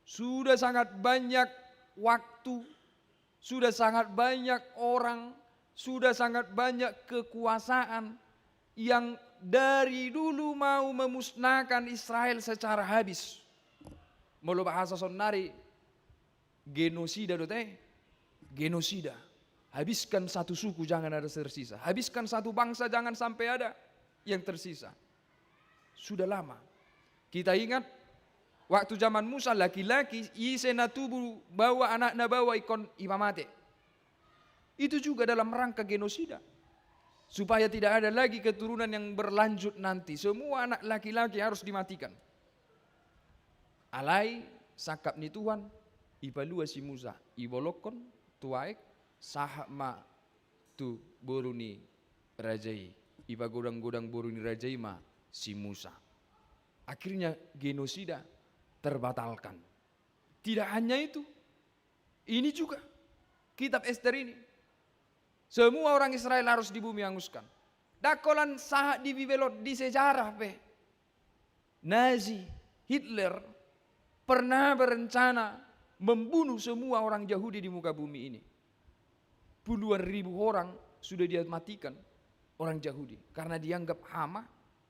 Sudah sangat banyak waktu, sudah sangat banyak orang, sudah sangat banyak kekuasaan yang dari dulu mau memusnahkan Israel secara habis. Molo bahasa sonari, genosida do te, genosida. Habiskan satu suku, jangan ada tersisa. Habiskan satu bangsa, jangan sampai ada yang tersisa. Sudah lama. Kita ingat, waktu zaman Musa, laki-laki, ise na tubu baoa, anakna baoa, ingkon ipamate. Itu juga dalam rangka genosida. Supaya tidak ada lagi keturunan yang berlanjut nanti. Semua anak laki-laki harus dimatikan. Alai sangkap ni Tuhan, ipalua si Musa, ibolongkon tu aek, sahat ma tu boru ni raja i. Ipagodang-godang boru ni raja i ma si Musa. Akhirnya genosida terbatalkan. Tidak hanya itu, Ini juga kitab Ester ini. Semua orang Israel harus di bumi hanguskan. Ndang holan sahat di Bibel on, di sejarah pe. Nazi, Hitler, pernah berencana membunuh semua orang Yahudi di muka bumi ini. Puluhan ribu orang sudah dia matikan, orang Yahudi, karena dianggap hama,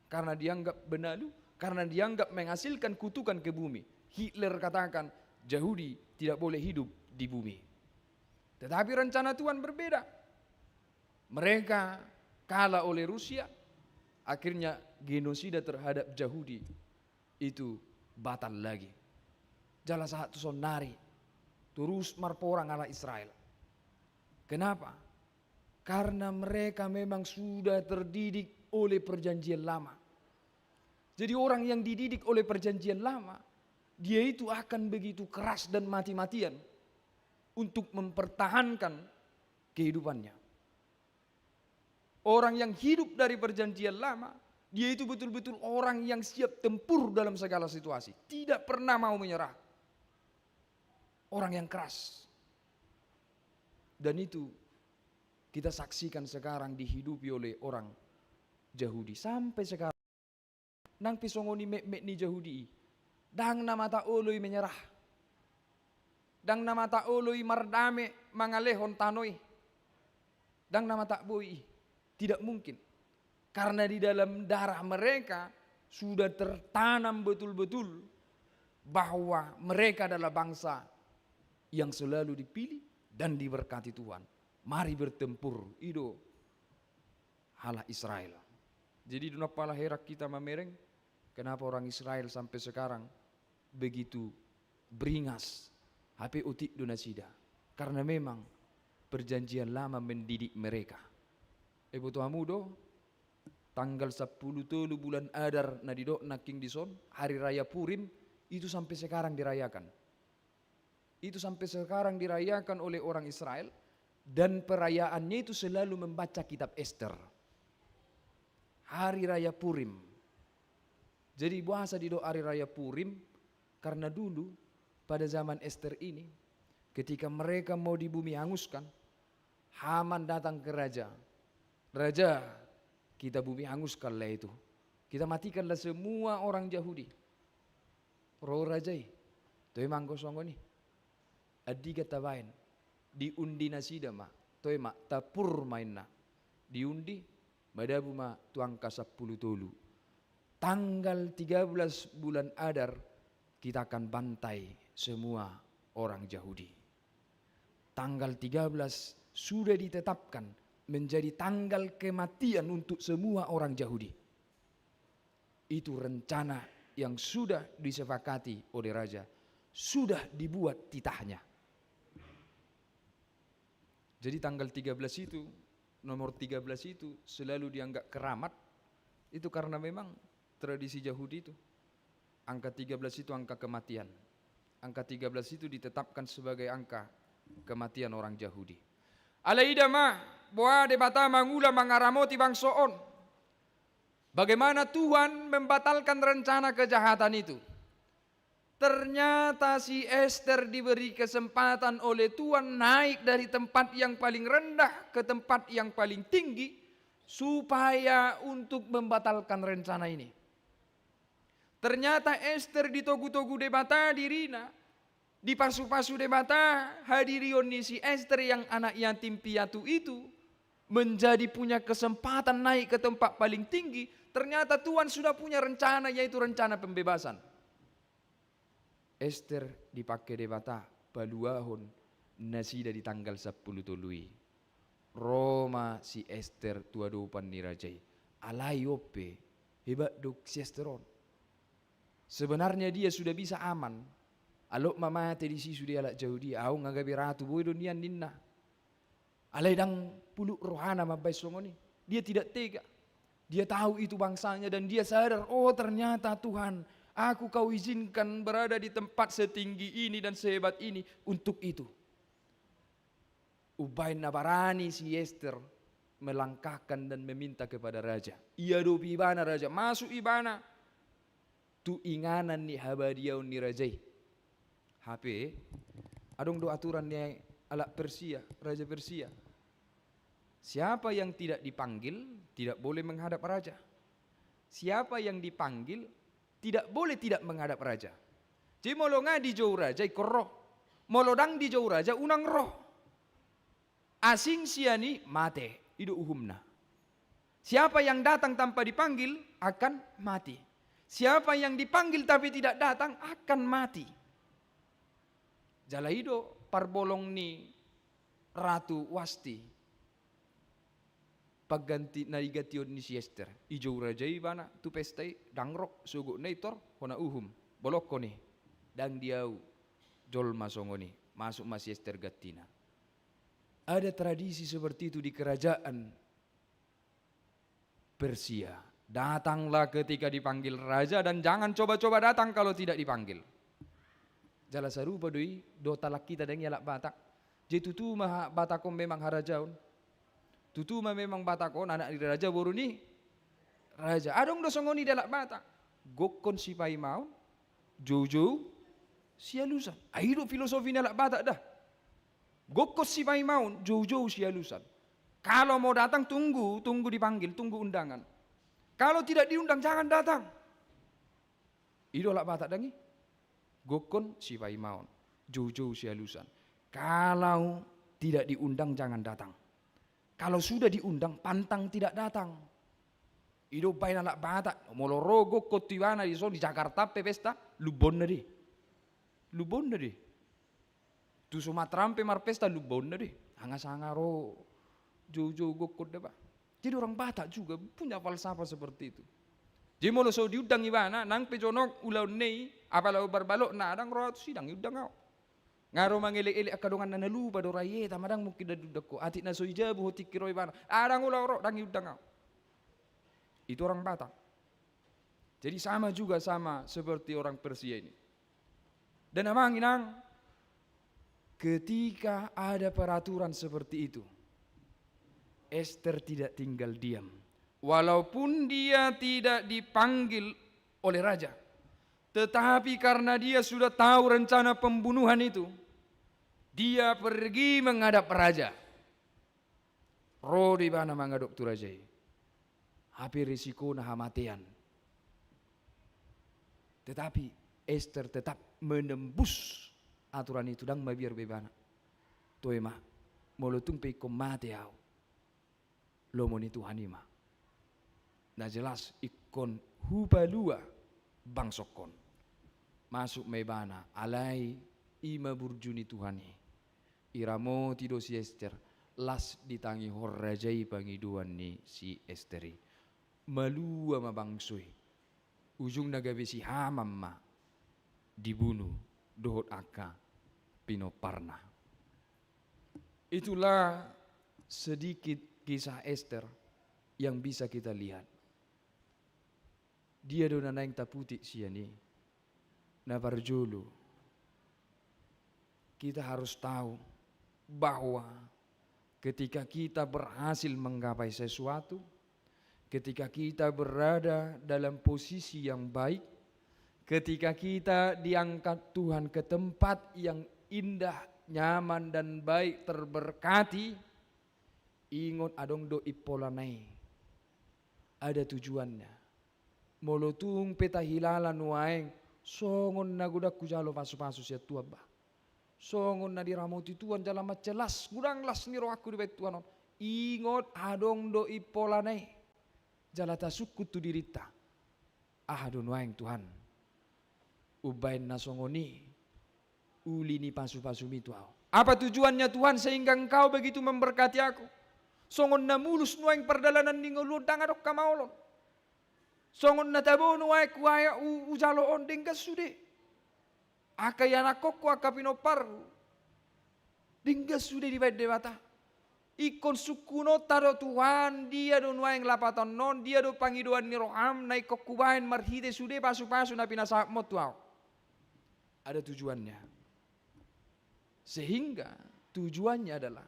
karena dianggap benalu, karena dianggap menghasilkan kutukan ke bumi. Hitler katakan, Yahudi tidak boleh hidup di bumi. Tetapi rencana Tuhan berbeda. Mereka kalah oleh Rusia, akhirnya genosida terhadap Yahudi itu batal lagi. Jala sahat tu saonnari, terus marporang halak Israel. Kenapa? Karena mereka memang sudah terdidik oleh Perjanjian Lama. Jadi, orang yang dididik oleh Perjanjian Lama, dia itu akan begitu keras dan mati-matian untuk mempertahankan kehidupannya. Orang yang hidup dari Perjanjian Lama, dia itu betul-betul orang yang siap tempur dalam segala situasi, tidak pernah mau menyerah. Orang yang keras. Dan itu kita saksikan sekarang dihidupi oleh orang Yahudi sampai sekarang. Nang pe songon i metmet ni Jahudi i, ndang na mata oloi menyerah. Ndang na mata oloi mardame mangalehon tano i. Ndang na mata boi i. Tidak mungkin. Karena di dalam darah mereka sudah tertanam betul-betul bahwa mereka adalah bangsa yang selalu dipilih dan diberkati Tuhan. Mari bertempur, i do halak Israel. Jadi, dung pala heran hita mamereng, kenapa orang Israel sampai sekarang begitu beringas, hape otik do nasida. Karena memang Perjanjian Lama mendidik mereka. Iboto hamu do, tanggal sampulu tolu bulan Adar na didok nangkin dison, hari raya Purim, itu sampai sekarang dirayakan. Itu sampai sekarang dirayakan oleh orang Israel, dan perayaannya itu selalu membaca kitab Ester. Hari raya Purim. Jadi, boasa didok hari raya Purim? Karena dulu, pada zaman Ester ini, ketika mereka mau di bumi hanguskan, Haman datang ke raja. "Raja, kita bumi hanguskanlah itu. Kita matikanlah semua orang Yahudi." Ro raja i, "Toe ma anggo songon i. Andigan tabaen?" Diundi nasida ma, "Toe ma, tapur ma," ninna. Diundi, madabu ma tu angka sampulu tolu. Tanggal tiga belas bulan Adar, kita akan bantai semua orang Yahudi. Tanggal tiga belas sudah ditetapkan menjadi tanggal kematian untuk semua orang Yahudi. Itu rencana yang sudah disepakati oleh raja, sudah dibuat titahnya. Jadi, tanggal tiga belas itu, nomor tiga belas itu selalu dianggap keramat, itu karena memang tradisi Yahudi itu. Angka tiga belas itu angka kematian. Angka tiga belas itu ditetapkan sebagai angka kematian orang Yahudi. Alai ida ma, boha Debata mangula mangaramoti bangso on. Bagaimana Tuhan membatalkan rencana kejahatan itu? Ternyata si Ester diberi kesempatan oleh Tuhan naik dari tempat yang paling rendah ke tempat yang paling tinggi, supaya untuk membatalkan rencana ini. Ternyata Ester ditogu-togu Debata dirina, dipasu-pasu Debata hadirion ni si Ester yang anak yatim piatu itu, menjadi punya kesempatan naik ke tempat paling tinggi. Ternyata Tuhan sudah punya rencana, yaitu rencana pembebasan. Ester dipangke Debata paluahon nasida di tanggal sampulu tolu i. Ro ma si Ester tu adopan ni raja i. Alai on pe, hebat do si Ester on. Sebenarnya dia sudah bisa aman. Alot ma mate disi sude halak Jahudi, ahu nga gabe ratu, boi do nian, ninna. Alai ndang puluk rohana mambaen songon i. Dia tidak tega. Dia tahu itu bangsanya dan dia sadar, "Oh, ternyata Tuhan, aku kau izinkan berada di tempat setinggi ini dan sehebat ini untuk itu." Umbaen na barani si Ester melangkahkan dan meminta kepada raja. Iadopi ibana raja, masuk ibana tu inganan ni habadiaon ni raja i. Hape, Adong do aturan ni halak Persia, raja Persia. Siapa yang tidak dipanggil, tidak boleh menghadap raja. Siapa yang dipanggil, tidak boleh tidak menghadap raja. Jadi molo nga dijou raja, ingkon ro. Molo ndang dijou raja, unang ro. Asing sian i mate, i do uhumna. Siapa yang datang tanpa dipanggil akan mati. Siapa yang dipanggil tapi tidak datang akan mati. Jala i do parbolong ni Ratu Wasti. Pangganti na digantion ni si Ester. Dijou raja i ibana tu pesta i, ndang ro, sogotna i tor, hona uhum. Bolongkon i, ndang di au jolma songon i, masuk ma si Ester gantina. Ada tradisi seperti itu di kerajaan Persia. Datanglah ketika dipanggil raja dan jangan coba-coba datang kalau tidak dipanggil. Jala sarupa do i dohot halak hita dang i halak Batak. Jadi tutu ma ha-, Batak on memang harajaon. Tutu ma memang Batak on anak ni raja, boru ni raja. Adong do songon i di halak Batak. Gokhon sipaimaon, joujou sialusan. Ai i do filosofi ni halak Batak da. Gokhon sipaimaon, joujou sialusan. Kalau mau datang, tunggu, tunggu dipanggil, tunggu undangan. Kalau tidak diundang, jangan datang. I do halak Batak dang i. Gokhon sipaimaon, joujou sialusan. Kalau tidak diundang, jangan datang. Kalau sudah diundang, pantang tidak datang. I do umbahen halak Batak, molo ro gokhon tu ibana dison, di Jakarta pe pesta, lumbonna do i. Lumbonna do i. Tu Sumatera pe marpesta, lumbonna do i. Anga sanga ro joujou gokhon da ba. Jadi orang Batak juga punya falsafah seperti itu. Jadi molo so diundang ibana, nang pe jonok ulaonna i, apala umbar balokna, ndang ro au tu sidang, iundang au. Nga ro mangelek-elek angka donganna, na lupa do ra i, eta ma ndang mungkin ndang diundang ho. Atik na so dijabu ho tingki ro ibana, ndang olo au ro, ndang iundang au. Itu orang Batak. Jadi sama juga, sama seperti orang Persia ini. Dan amang inang, ketika ada peraturan seperti itu, Ester tidak tinggal diam. Walaupun dia tidak dipanggil oleh raja, tetapi karena dia sudah tahu rencana pembunuhan itu, dia pergi menghadap raja. Ro do ibana mangadop tu raja i. Hape risikona hamatean. Tetapi Ester tetap menembus aturan itu, ndang mabiar be ibana. Toe ma, molo tung pe ingkon mate au, lomo ni Tuhan i ma. Na jelas ingkon hupalua bangsongkon. Masuk ma ibana, alai i ma burju ni Tuhan i. Iramoti do si Ester, las ditangihon raja i pangidoan ni si Ester i. Malua ma bangso i. Ujungna gabe si Haman ma dibunu dohot angka pinomparna. Itulah sedikit kisah Ester yang bisa kita lihat. Dia do na naeng taputik sian i? Na parjolo, kita harus tahu bahwa ketika kita berhasil menggapai sesuatu, ketika kita berada dalam posisi yang baik, ketika kita diangkat Tuhan ke tempat yang indah, nyaman, dan baik, terberkati, ingot adong do impolana i. Ada tujuannya. Molo tung pe tahilala nuaeng, songon na godang hujalo pasupasu sian Tuhan bah. Songon na diramoti Tuhan jala mansai las, godang las ni rohangku dibahen Tuhan on. Ingot adong do impolana i. Jala tasungkun tu dirinta. Aha do nuaeng Tuhan umbahen na songon i uli ni pasupasumi tu ahu? Apa tujuannya Tuhan sehingga Engkau begitu memberkati aku? Songon na mulus nuaeng pardalanan ni ngolu on, ndang adong hamaolon. Songon na tabo nuaeng huayak hu-, hujalo on, denggan sude. Angka ianakkonku, angka pinomparhu, denggan sude dibahen Debata. Ingkon sungkunonta do Tuhan, dia do nuaeng lapatanna on, dia do pangidoan ni roham na ingkon hubahen marhite sude pasupasu na pinasahatmu on tu ahu. Ada tujuannya. Sehingga tujuannya adalah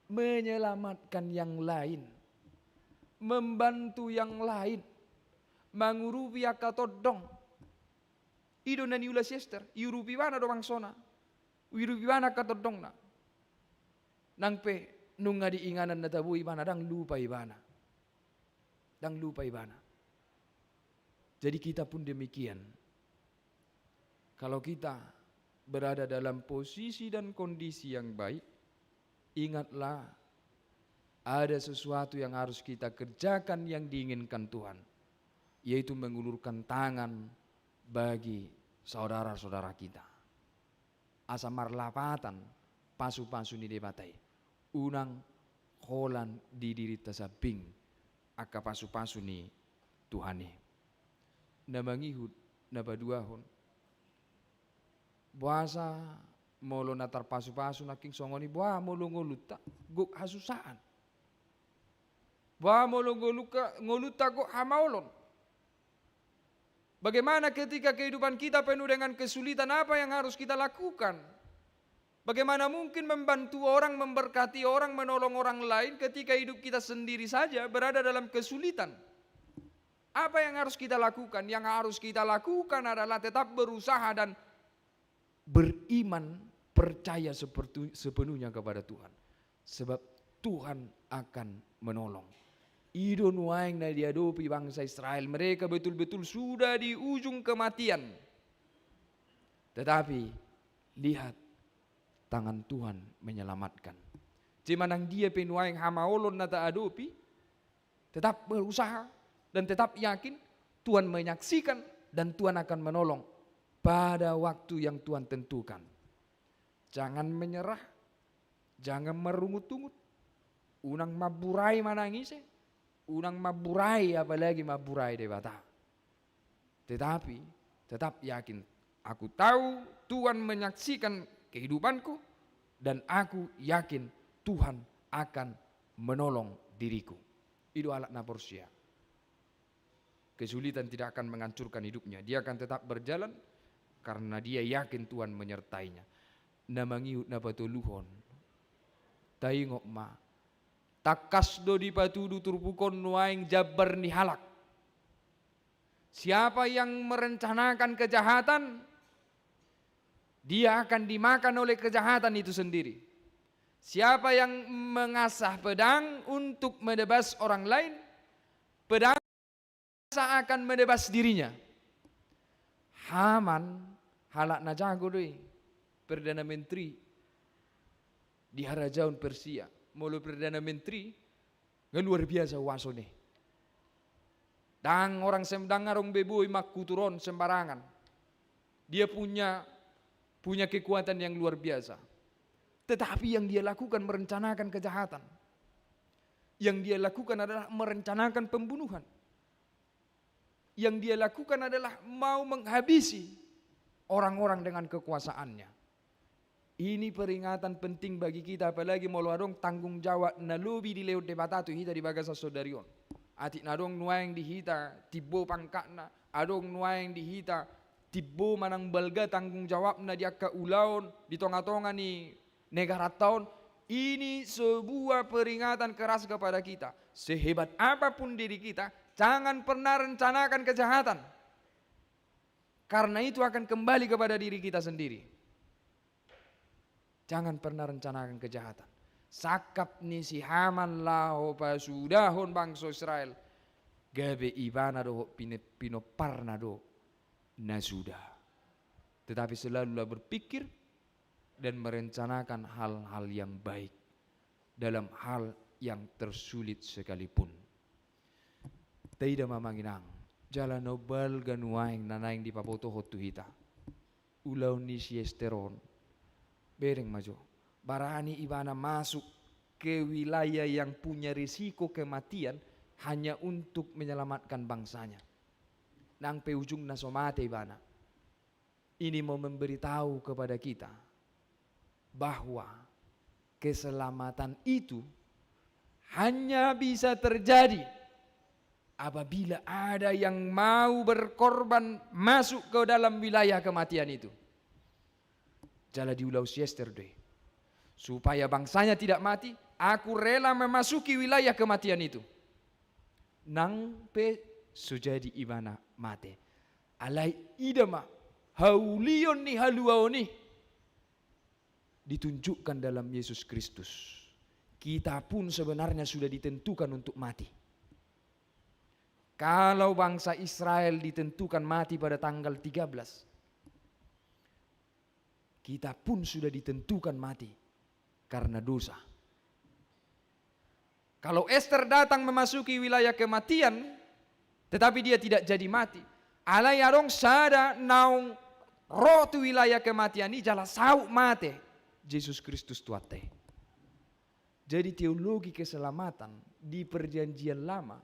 menyelamatkan yang lain, membantu yang lain, mangurupi angka tondong. I do na niula si Ester, iurupi ibana do bangsona. Uidup ibana angka tondongna. Nang pe nunga di inganan na tabo ibana, ndang lupa ibana. Ndang lupa ibana. Jadi kita pun demikian. Kalau kita berada dalam posisi dan kondisi yang baik, ingatlah ada sesuatu yang harus kita kerjakan yang diinginkan Tuhan, yaitu mengulurkan tangan bagi saudara-saudara kita. Asa marlapatan pasu-pasu ni Debata i. Unang holan di dirinta sambing angka pasu-pasu ni Tuhan i. Na mangihut, na paduahon. Boasa molo na tarpasu-pasu nangkin songon i, boha molo ngolunta gok hasusaan? Boha molo ngolunta, ngolunta gok hamaolon? Bagaimana ketika kehidupan kita penuh dengan kesulitan, apa yang harus kita lakukan? Bagaimana mungkin membantu orang, memberkati orang, menolong orang lain ketika hidup kita sendiri saja berada dalam kesulitan? Apa yang harus kita lakukan? Yang harus kita lakukan adalah tetap berusaha dan beriman, percaya sepertu-, sepenuhnya kepada Tuhan. Sebab Tuhan akan menolong. I do nuaeng na diadopi bangsa Israel. Mereka betul-betul sudah di ujung kematian. Tetapi, lihat, tangan Tuhan menyelamatkan. Jadi manang dia pe nuaeng hamaolon na taadopi, tetap berusaha dan tetap yakin Tuhan menyaksikan dan Tuhan akan menolong pada waktu yang Tuhan tentukan. Jangan menyerah, jangan marungut-ungut. Unang mamburai manang ise, unang mamburai apalagi mamburai Debata. Tetapi, tetap yakin, aku tahu Tuhan menyaksikan kehidupanku, dan aku yakin Tuhan akan menolong diriku. I do halak na porsea. Kesulitan tidak akan menghancurkan hidupnya. Dia akan tetap berjalan karena dia yakin Tuhan menyertainya. Na mangihut, na patoluhon. Taingot ma. Tangkas do dipatudu turpuk on nuaeng jambar ni halak. Siapa yang merencanakan kejahatan, dia akan dimakan oleh kejahatan itu sendiri. Siapa yang mengasah pedang untuk menebas orang lain, pedang akan menebas dirinya. Haman, halak na jago do i, perdana menteri di harajaon Persia. Molo perdana menteri, nga luar biasa huasona i. Ndang orang sem-, ndang adong be boi mangkutur on sembarangan. Dia punya, punya kekuatan yang luar biasa. Tetapi yang dia lakukan merencanakan kejahatan. Yang dia lakukan adalah merencanakan pembunuhan. Yang dia lakukan adalah mau menghabisi orang-orang dengan kekuasaannya. Ini peringatan penting bagi kita, apalagi molo adong tanggung jawab na lobi dilehon Debata tu hita di bagasan sadari on. Atik na adong nuaeng di hita timbo pangkatna, adong nuaeng di hita timbo manang balga tanggung jawabna di angka ulaon di tonga-tonga ni negaranta on. Ini sebuah peringatan keras kepada kita. Sehebat apapun diri kita, jangan pernah rencanakan kejahatan. Karena itu akan kembali kepada diri kita sendiri. Jangan pernah rencanakan kejahatan. Sangkap ni si Haman laho pasudahon bangso Israel, gabe ibana dohot pine-, pinomparna do na suda. Tetapi selalulah berpikir dan merencanakan hal-hal yang baik dalam hal yang tersulit sekalipun. Taida ma amang inang, jala na balga nuaeng na naeng dipabotohon tu hita. Ulaon ni si Ester on, bereng ma jo. Barani ibana masuk ke wilayah yang punya risiko kematian hanya untuk menyelamatkan bangsanya. Nang pe ujungna so mate ibana. Ini mau memberitahu kepada kita bahwa keselamatan itu hanya bisa terjadi apabila ada yang mau berkorban masuk ke dalam wilayah kematian itu. Jala diulahon si Ester do i. Supaya bangsanya tidak mati, aku rela memasuki wilayah kematian itu. Nang pe so jadi ibana mate. Alai ida ma haulion ni haluaon i. ditunjukkan dalam Yesus Kristus. Kita pun sebenarnya sudah ditentukan untuk mati. Kalau bangsa Israel ditentukan mati pada tanggal tiga belas, kita pun sudah ditentukan mati karena dosa. Kalau Ester datang memasuki wilayah kematian, tetapi dia tidak jadi mati. Alai adong sada naung ro tu wilayah kematian i jala saut mate, Jesus Kristus Tuhanta i. Jadi teologi keselamatan di Perjanjian Lama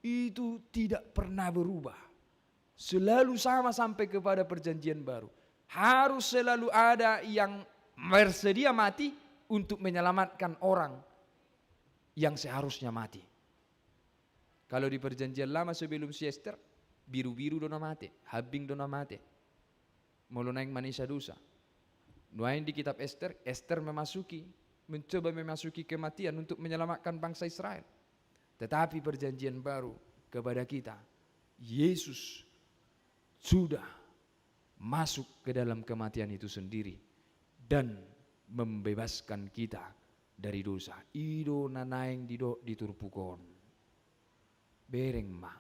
itu tidak pernah berubah. Selalu sama sampai kepada Perjanjian Baru. Harus selalu ada yang bersedia mati untuk menyelamatkan orang yang seharusnya mati. Kalau di Perjanjian Lama sebelum si Ester, birubiru do na mate, hambing do na mate. Molo naeng manesa dosa. Nuaeng di kitab Ester, Ester memasuki, mencoba memasuki kematian untuk menyelamatkan bangsa Israel. Tetapi Perjanjian Baru kepada kita, Yesus sudah masuk ke dalam kematian itu sendiri dan membebaskan kita dari dosa. I do na naeng didok di turpuk on. Bereng ma.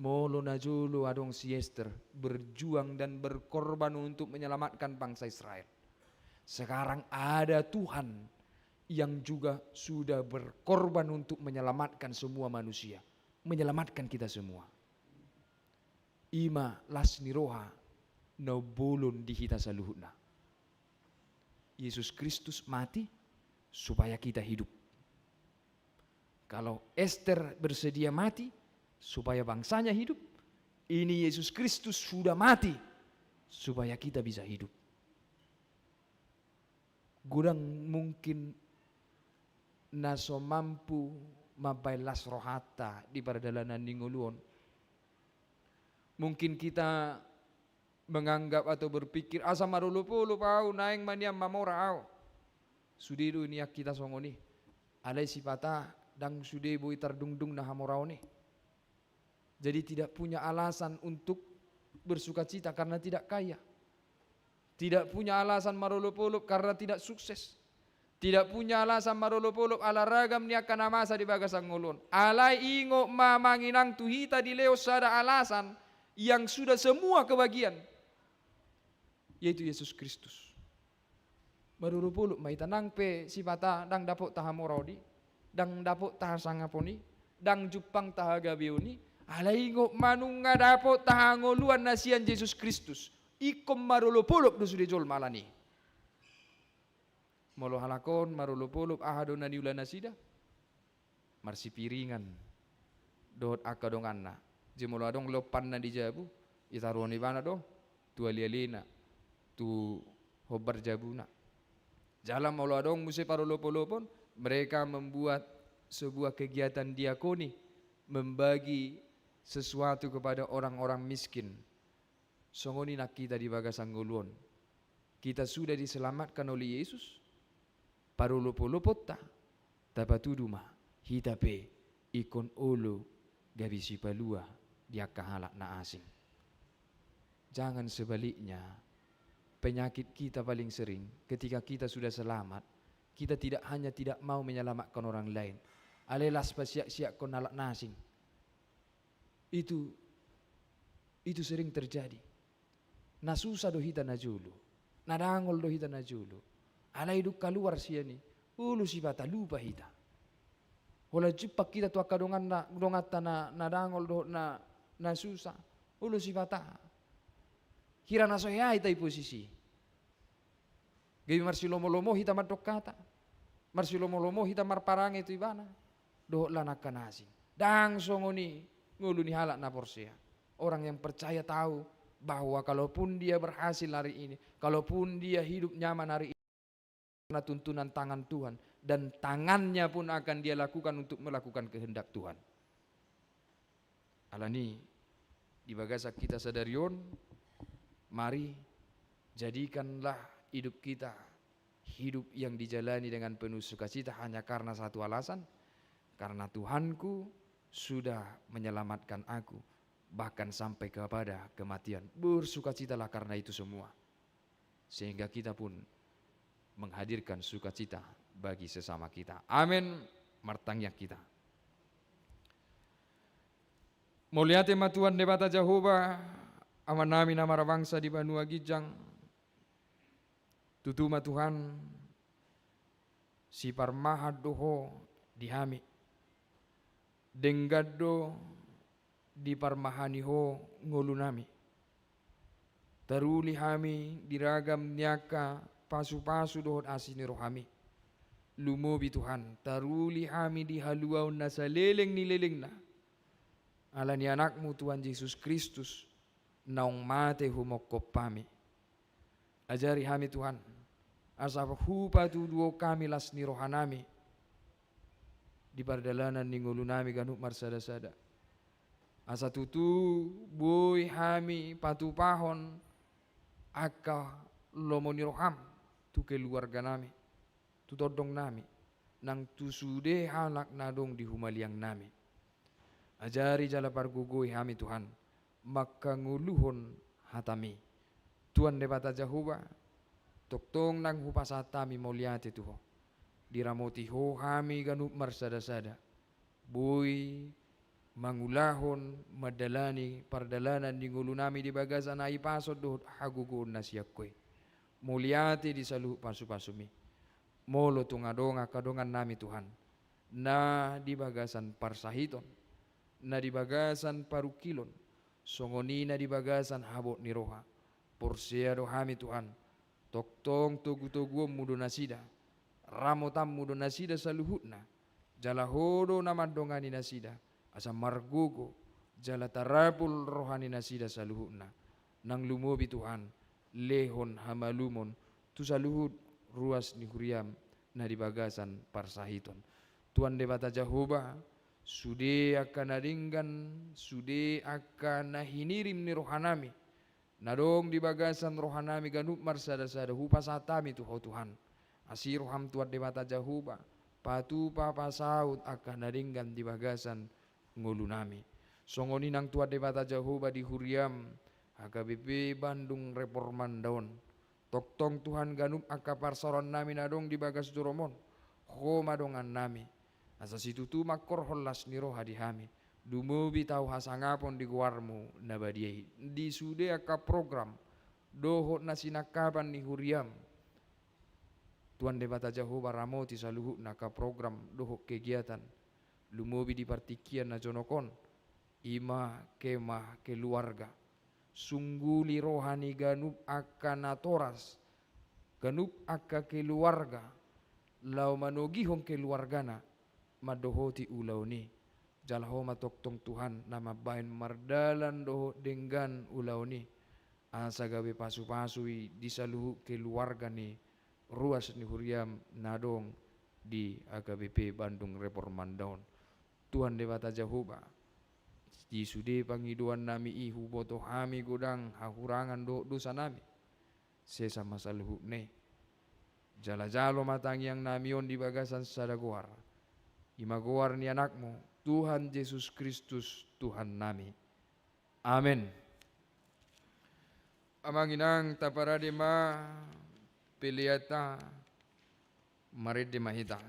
Molo najolo adong si Ester berjuang dan berkorban untuk menyelamatkan bangsa Israel, sekarang ada Tuhan yang juga sudah berkorban untuk menyelamatkan semua manusia, menyelamatkan kita semua. I ma las ni roha na umbolon di hita saluhutna. Yesus Kristus mati supaya kita hidup. Kalau Ester bersedia mati supaya bangsanya hidup, ini Yesus Kristus sudah mati supaya kita bisa hidup. Godang mungkin na so mampu mambaen las rohanta di pardalanan ni ngolu on. Mungkin kita menganggap atau berpikir, asa marolopolop au, naeng ma nian mamora au. Sude do nian hita songon i. Alai sipata ndang sude boi tardungdung na hamoraon i. Jadi tidak punya alasan untuk bersukacita karena tidak kaya. Tidak punya alasan marolopolop karena tidak sukses. Tidak punya alasan marolopolop ala ragam ni angka na masa di bagasan ngolu on. Alai ingot ma, amang inang, tu hita dilehon sada alasan yang sudah semua kebagian, yaitu Yesus Kristus. Marolopolop ma hita, nang pe sipata ndang dapotta hamoraon i, ndang dapotta hasangapon i, ndang jumpangta hagabeon i, alai ingot ma, nunga dapotta hangoluan na sian Jesus Kristus, ingkon marolopolop do sude jolma alani. Molo halak on marolopolop, aha do na niula nasida? Marsipiringan dohot angka donganna. Jadi molo adong lompanna di jabu, itaruhon ibana do tu alialina, tu hombar jabuna. Jala molo adong muse parolopolopon, mereka membuat sebuah kegiatan diakoni, membagi sesuatu kepada orang-orang miskin. Songon i nang hita di bagasan ngolu on. Kita sudah diselamatkan oleh Yesus, parolopoloponta, tapatudu ma hita pe ingkon olo gabe sipalua di angka halak na asing. Jangan sebaliknya, penyakit kita paling sering ketika kita sudah selamat, kita tidak hanya tidak mau menyelamatkan orang lain, alai las pasiaksiakkon halak na asing. Itu, itu sering terjadi. Na susa do hita najolo, na dangol do hita najolo. Alai dung kaluar sian i, olo sipata lupa hita. Holan jumpang hita tu angka donganna, donganta na, na dangol dohot na, na susa, olo sipata. Hira na so hea hita di posisi i. Gabe marsilomolomo hita mandok hata, marsilomolomo hita marparange tu ibana dohot lan angka na asing. Ndang songon i ngolu ni halak na porsea. Orang yang percaya tahu bahwa kalaupun dia berhasil hari ini, kalaupun dia hidup nyaman hari ini, karena tuntunan tangan Tuhan, dan tangannya pun akan dia lakukan untuk melakukan kehendak Tuhan. Alani, di bagasan hita sadari on, mari jadikanlah hidup kita hidup yang dijalani dengan penuh sukacita hanya karena satu alasan, karena Tuhanku sudah menyelamatkan aku, bahkan sampai kepada kematian. Bersukacitalah karena itu semua. Sehingga kita pun menghadirkan sukacita bagi sesama kita. Amen. Martangiang hita. Mauliate ma Tuhan Debata Jahowa, Amanami na marhabangsa di banua ginjang. Tutu ma Tuhan, siparmahan do Ho di hami. Denggan do diparmahani Ho ngolunami. Taruli hami di ragam ni angka pasupasu dohot asi ni rohami. Lumobi Tuhan, taruli hami di haluaon na saleleng ni lelengna. Ala ni Anakmu Tuhan Jesus Kristus, naung mate humongkop hami. Ajari hami Tuhan, asa hupatuduhon hami las ni rohanami di pardalanan ni ngolunami ganup marsadasada. Asa tutu boi hami patupahon angka lomo ni roham tu keluarganami, tu tontongnami, nang tu sude halak na adong di humaliangnami. Ajari jala pargogoi hami Tuhan, mangkangoluhon hatami. Tuhan Debata Jahowa, tongtong nang hupasahat hami mauliate tu Ho. Diramoti Ho hami ganup marsadasada. Boi mangulahon mandalani pardalanan ni ngolunami di bagasan hahipason dohot hagogoon na sian Ho i. Mauliate di saluhut pasupasumi. Molo tung adong angka dongannami Tuhan, na di bagasan parsahiton, na di bagasan parungkilon, songon i na di bagasan habot ni roha. Porsea do hami Tuhan, tongtong togutoguonmu do nasida, ramotanmu do nasida saluhutna, jala Ho do na mandongani nasida, asa margogo, jala tarapul roha ni nasida saluhutna. Nang lumobi Tuhan, lehon hamalumon tu saluhut ruas ni huriam na di bagasan parsahiton. Tuhan Debata Jahowa, sude angka na denggan, sude angka na hinirim ni rohanami, na adong di bagasan rohanami ganup marsadasada hupasahat hami tu Ho Tuhan. Asi roham Tuhan Debata Jahowa, patupa pasaut angka na denggan di bagasan ngolunami. Songon i nang Tuhan Debata Jahowa di huriam H K B P Bandung Reformanda on. Tongtong Tuhan ganup angka parsaorannami na adong di bagas joroM on, Ho ma dongannami. Asa situtu mangkorhon las ni roha di hami, lumobi tau hasangapon di goarMu na badia i di sude angka program dohot na sinangkapan ni huriam. Tuhan Debata Jahowa, ramoti saluhutna angka program dohot kegiatan, lumobi di partingkian na jonok on, i ma kemah keluarga. Sungguli roha ni ganup angka natoras, ganup angka keluarga, laho manogihon keluargana mandohoti ulaon i. Jala Ho ma tongtong Tuhan na mambahen mardalan dohot denggan ulaon i, asa gabe pasupasu i di saluhut keluarga ni ruas ni huriam na adong di H K B P Bandung Reformanda on. Tuhan Debata Jahowa, di sude pangidoannami i huboto hami godang hahurangan dohot dosanami. Sesa ma saluhutna i. Jala jalo ma tangiangnami on di bagasan sada goar, i ma goar ni AnakMu, Tuhan Jesus Kristus, Tuhannami. Amen. Amang inang, taparade ma peleanta, marende ma hita.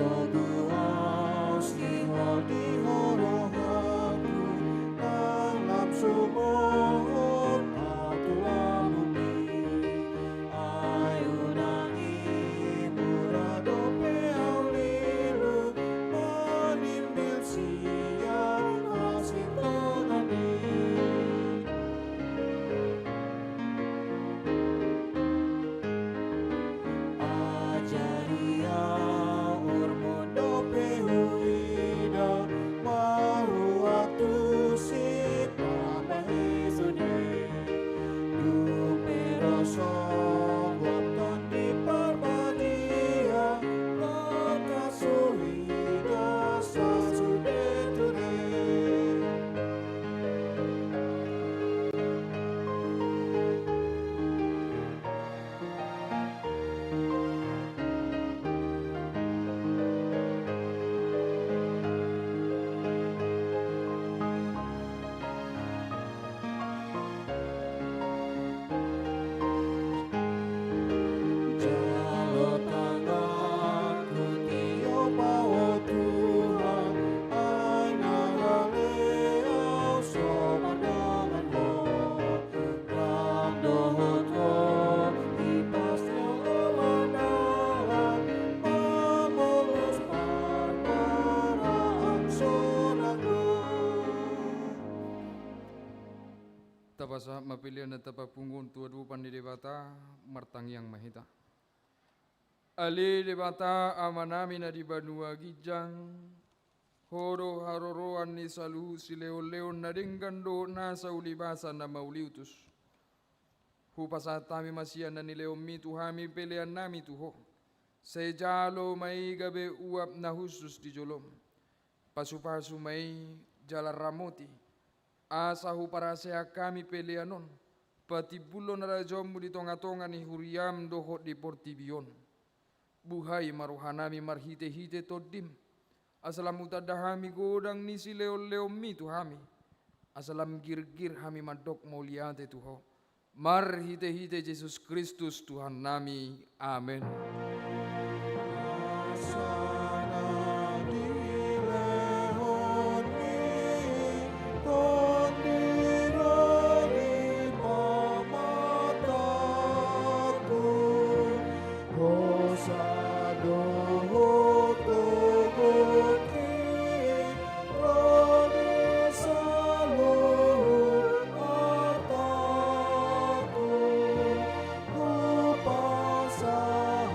Tuhan, sihol di horo haku, nang lam sumohor atu lam bumi. Ai unang i mura dope au lilu, manimbil sian hasintongan i. Ajari au umur dope huida, marhua tusi pambahenan i. Dope ro songgop Tondi Parbadia, mangasuhi do sasude-sude. Jalo tanganku, tiop au Tuhan, ai na rale au so mardongan Ho. Lam dohot Ho, ipas Ho, lam dalan, mamolus parparaan sonang do. Tapasahat ma pelean na tapapungu on tu adopan ni Debata. Martangiang ma hita. Ale Debata Amanami na di banua ginjang, Ho do haroroan ni saluhut silehon-lehon na denggan dohot nasa ulibasa na mauliutus. Hupasahat hami ma sian na nilehonMi tu hami peleannami tu Ho. Sai jalo ma i gabe uap na hushus di joloM. Pasu-pasu ma i jala ramoti, asa huparaseak hami pelean on, patimbulhon harajaonMu di tonga-tonga ni huriaM dohot di portibi on. Buhai ma rohanami marhite-hite TondiM, asa lam hutanda hami godang ni silehon-lehonMi tu hami, asa lam girgir hami mandok mauliate tu Ho. Marhite-hite Jesus Kristus Tuhannami. Amen. Hosa dohot gogoki, ro di saluhut artaku, hupasahat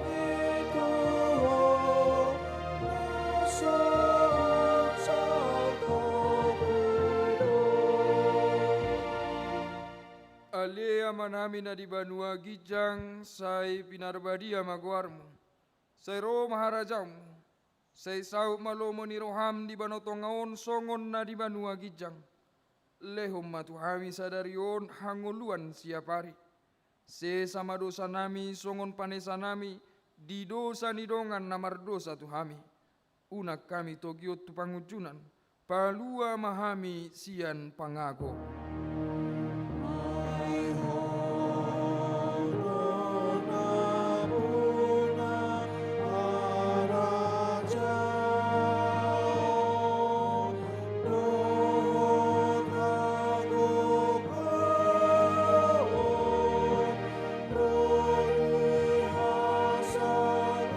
i tu Ho, na so husaltohu do. Ale Amanami na di banua ginjang, sai pinarbadia ma goarMu. Sai ro ma harajaonMu. Sai saut ma lomo ni rohaM di banua tonga on songon na di banua ginjang. Lehon ma tu hami sadari on hangoluan siapari. Sesa ma dosanami songon panesanami di dosa ni dongan na mardosa tu hami. Unang hami togihon tu pangunjunan, palua ma hami sian pangago. Ai Ho do na pola harajaon dohot hagogoon, ro di hasangapon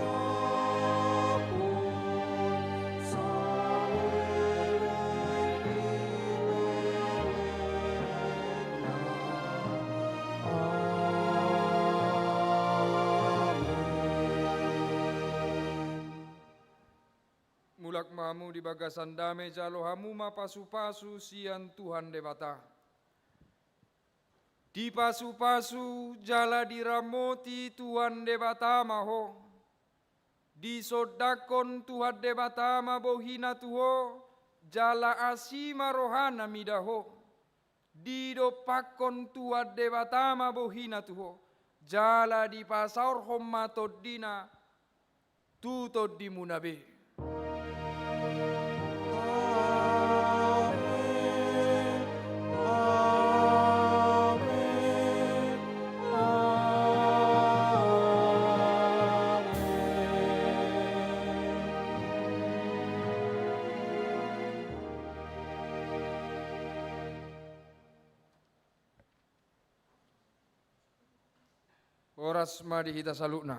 saleleng ni lelengna. Amen. Mulak ma hamu di bagasan dame, jalo hamu ma pasu-pasu sian Tuhan Debata. Dipasu-pasu jala diramoti Tuhan Debata ma ho. Disondangkon Tuhan Debata ma bohina tu ho, jala asi ma rohana mida ho. Didompakkon Tuhan Debata ma bohina tu ho, jala dipasaorhon ma tondina tu tondimuna be. Amen. Amen. Amen. Horas ma di hita saluhutna.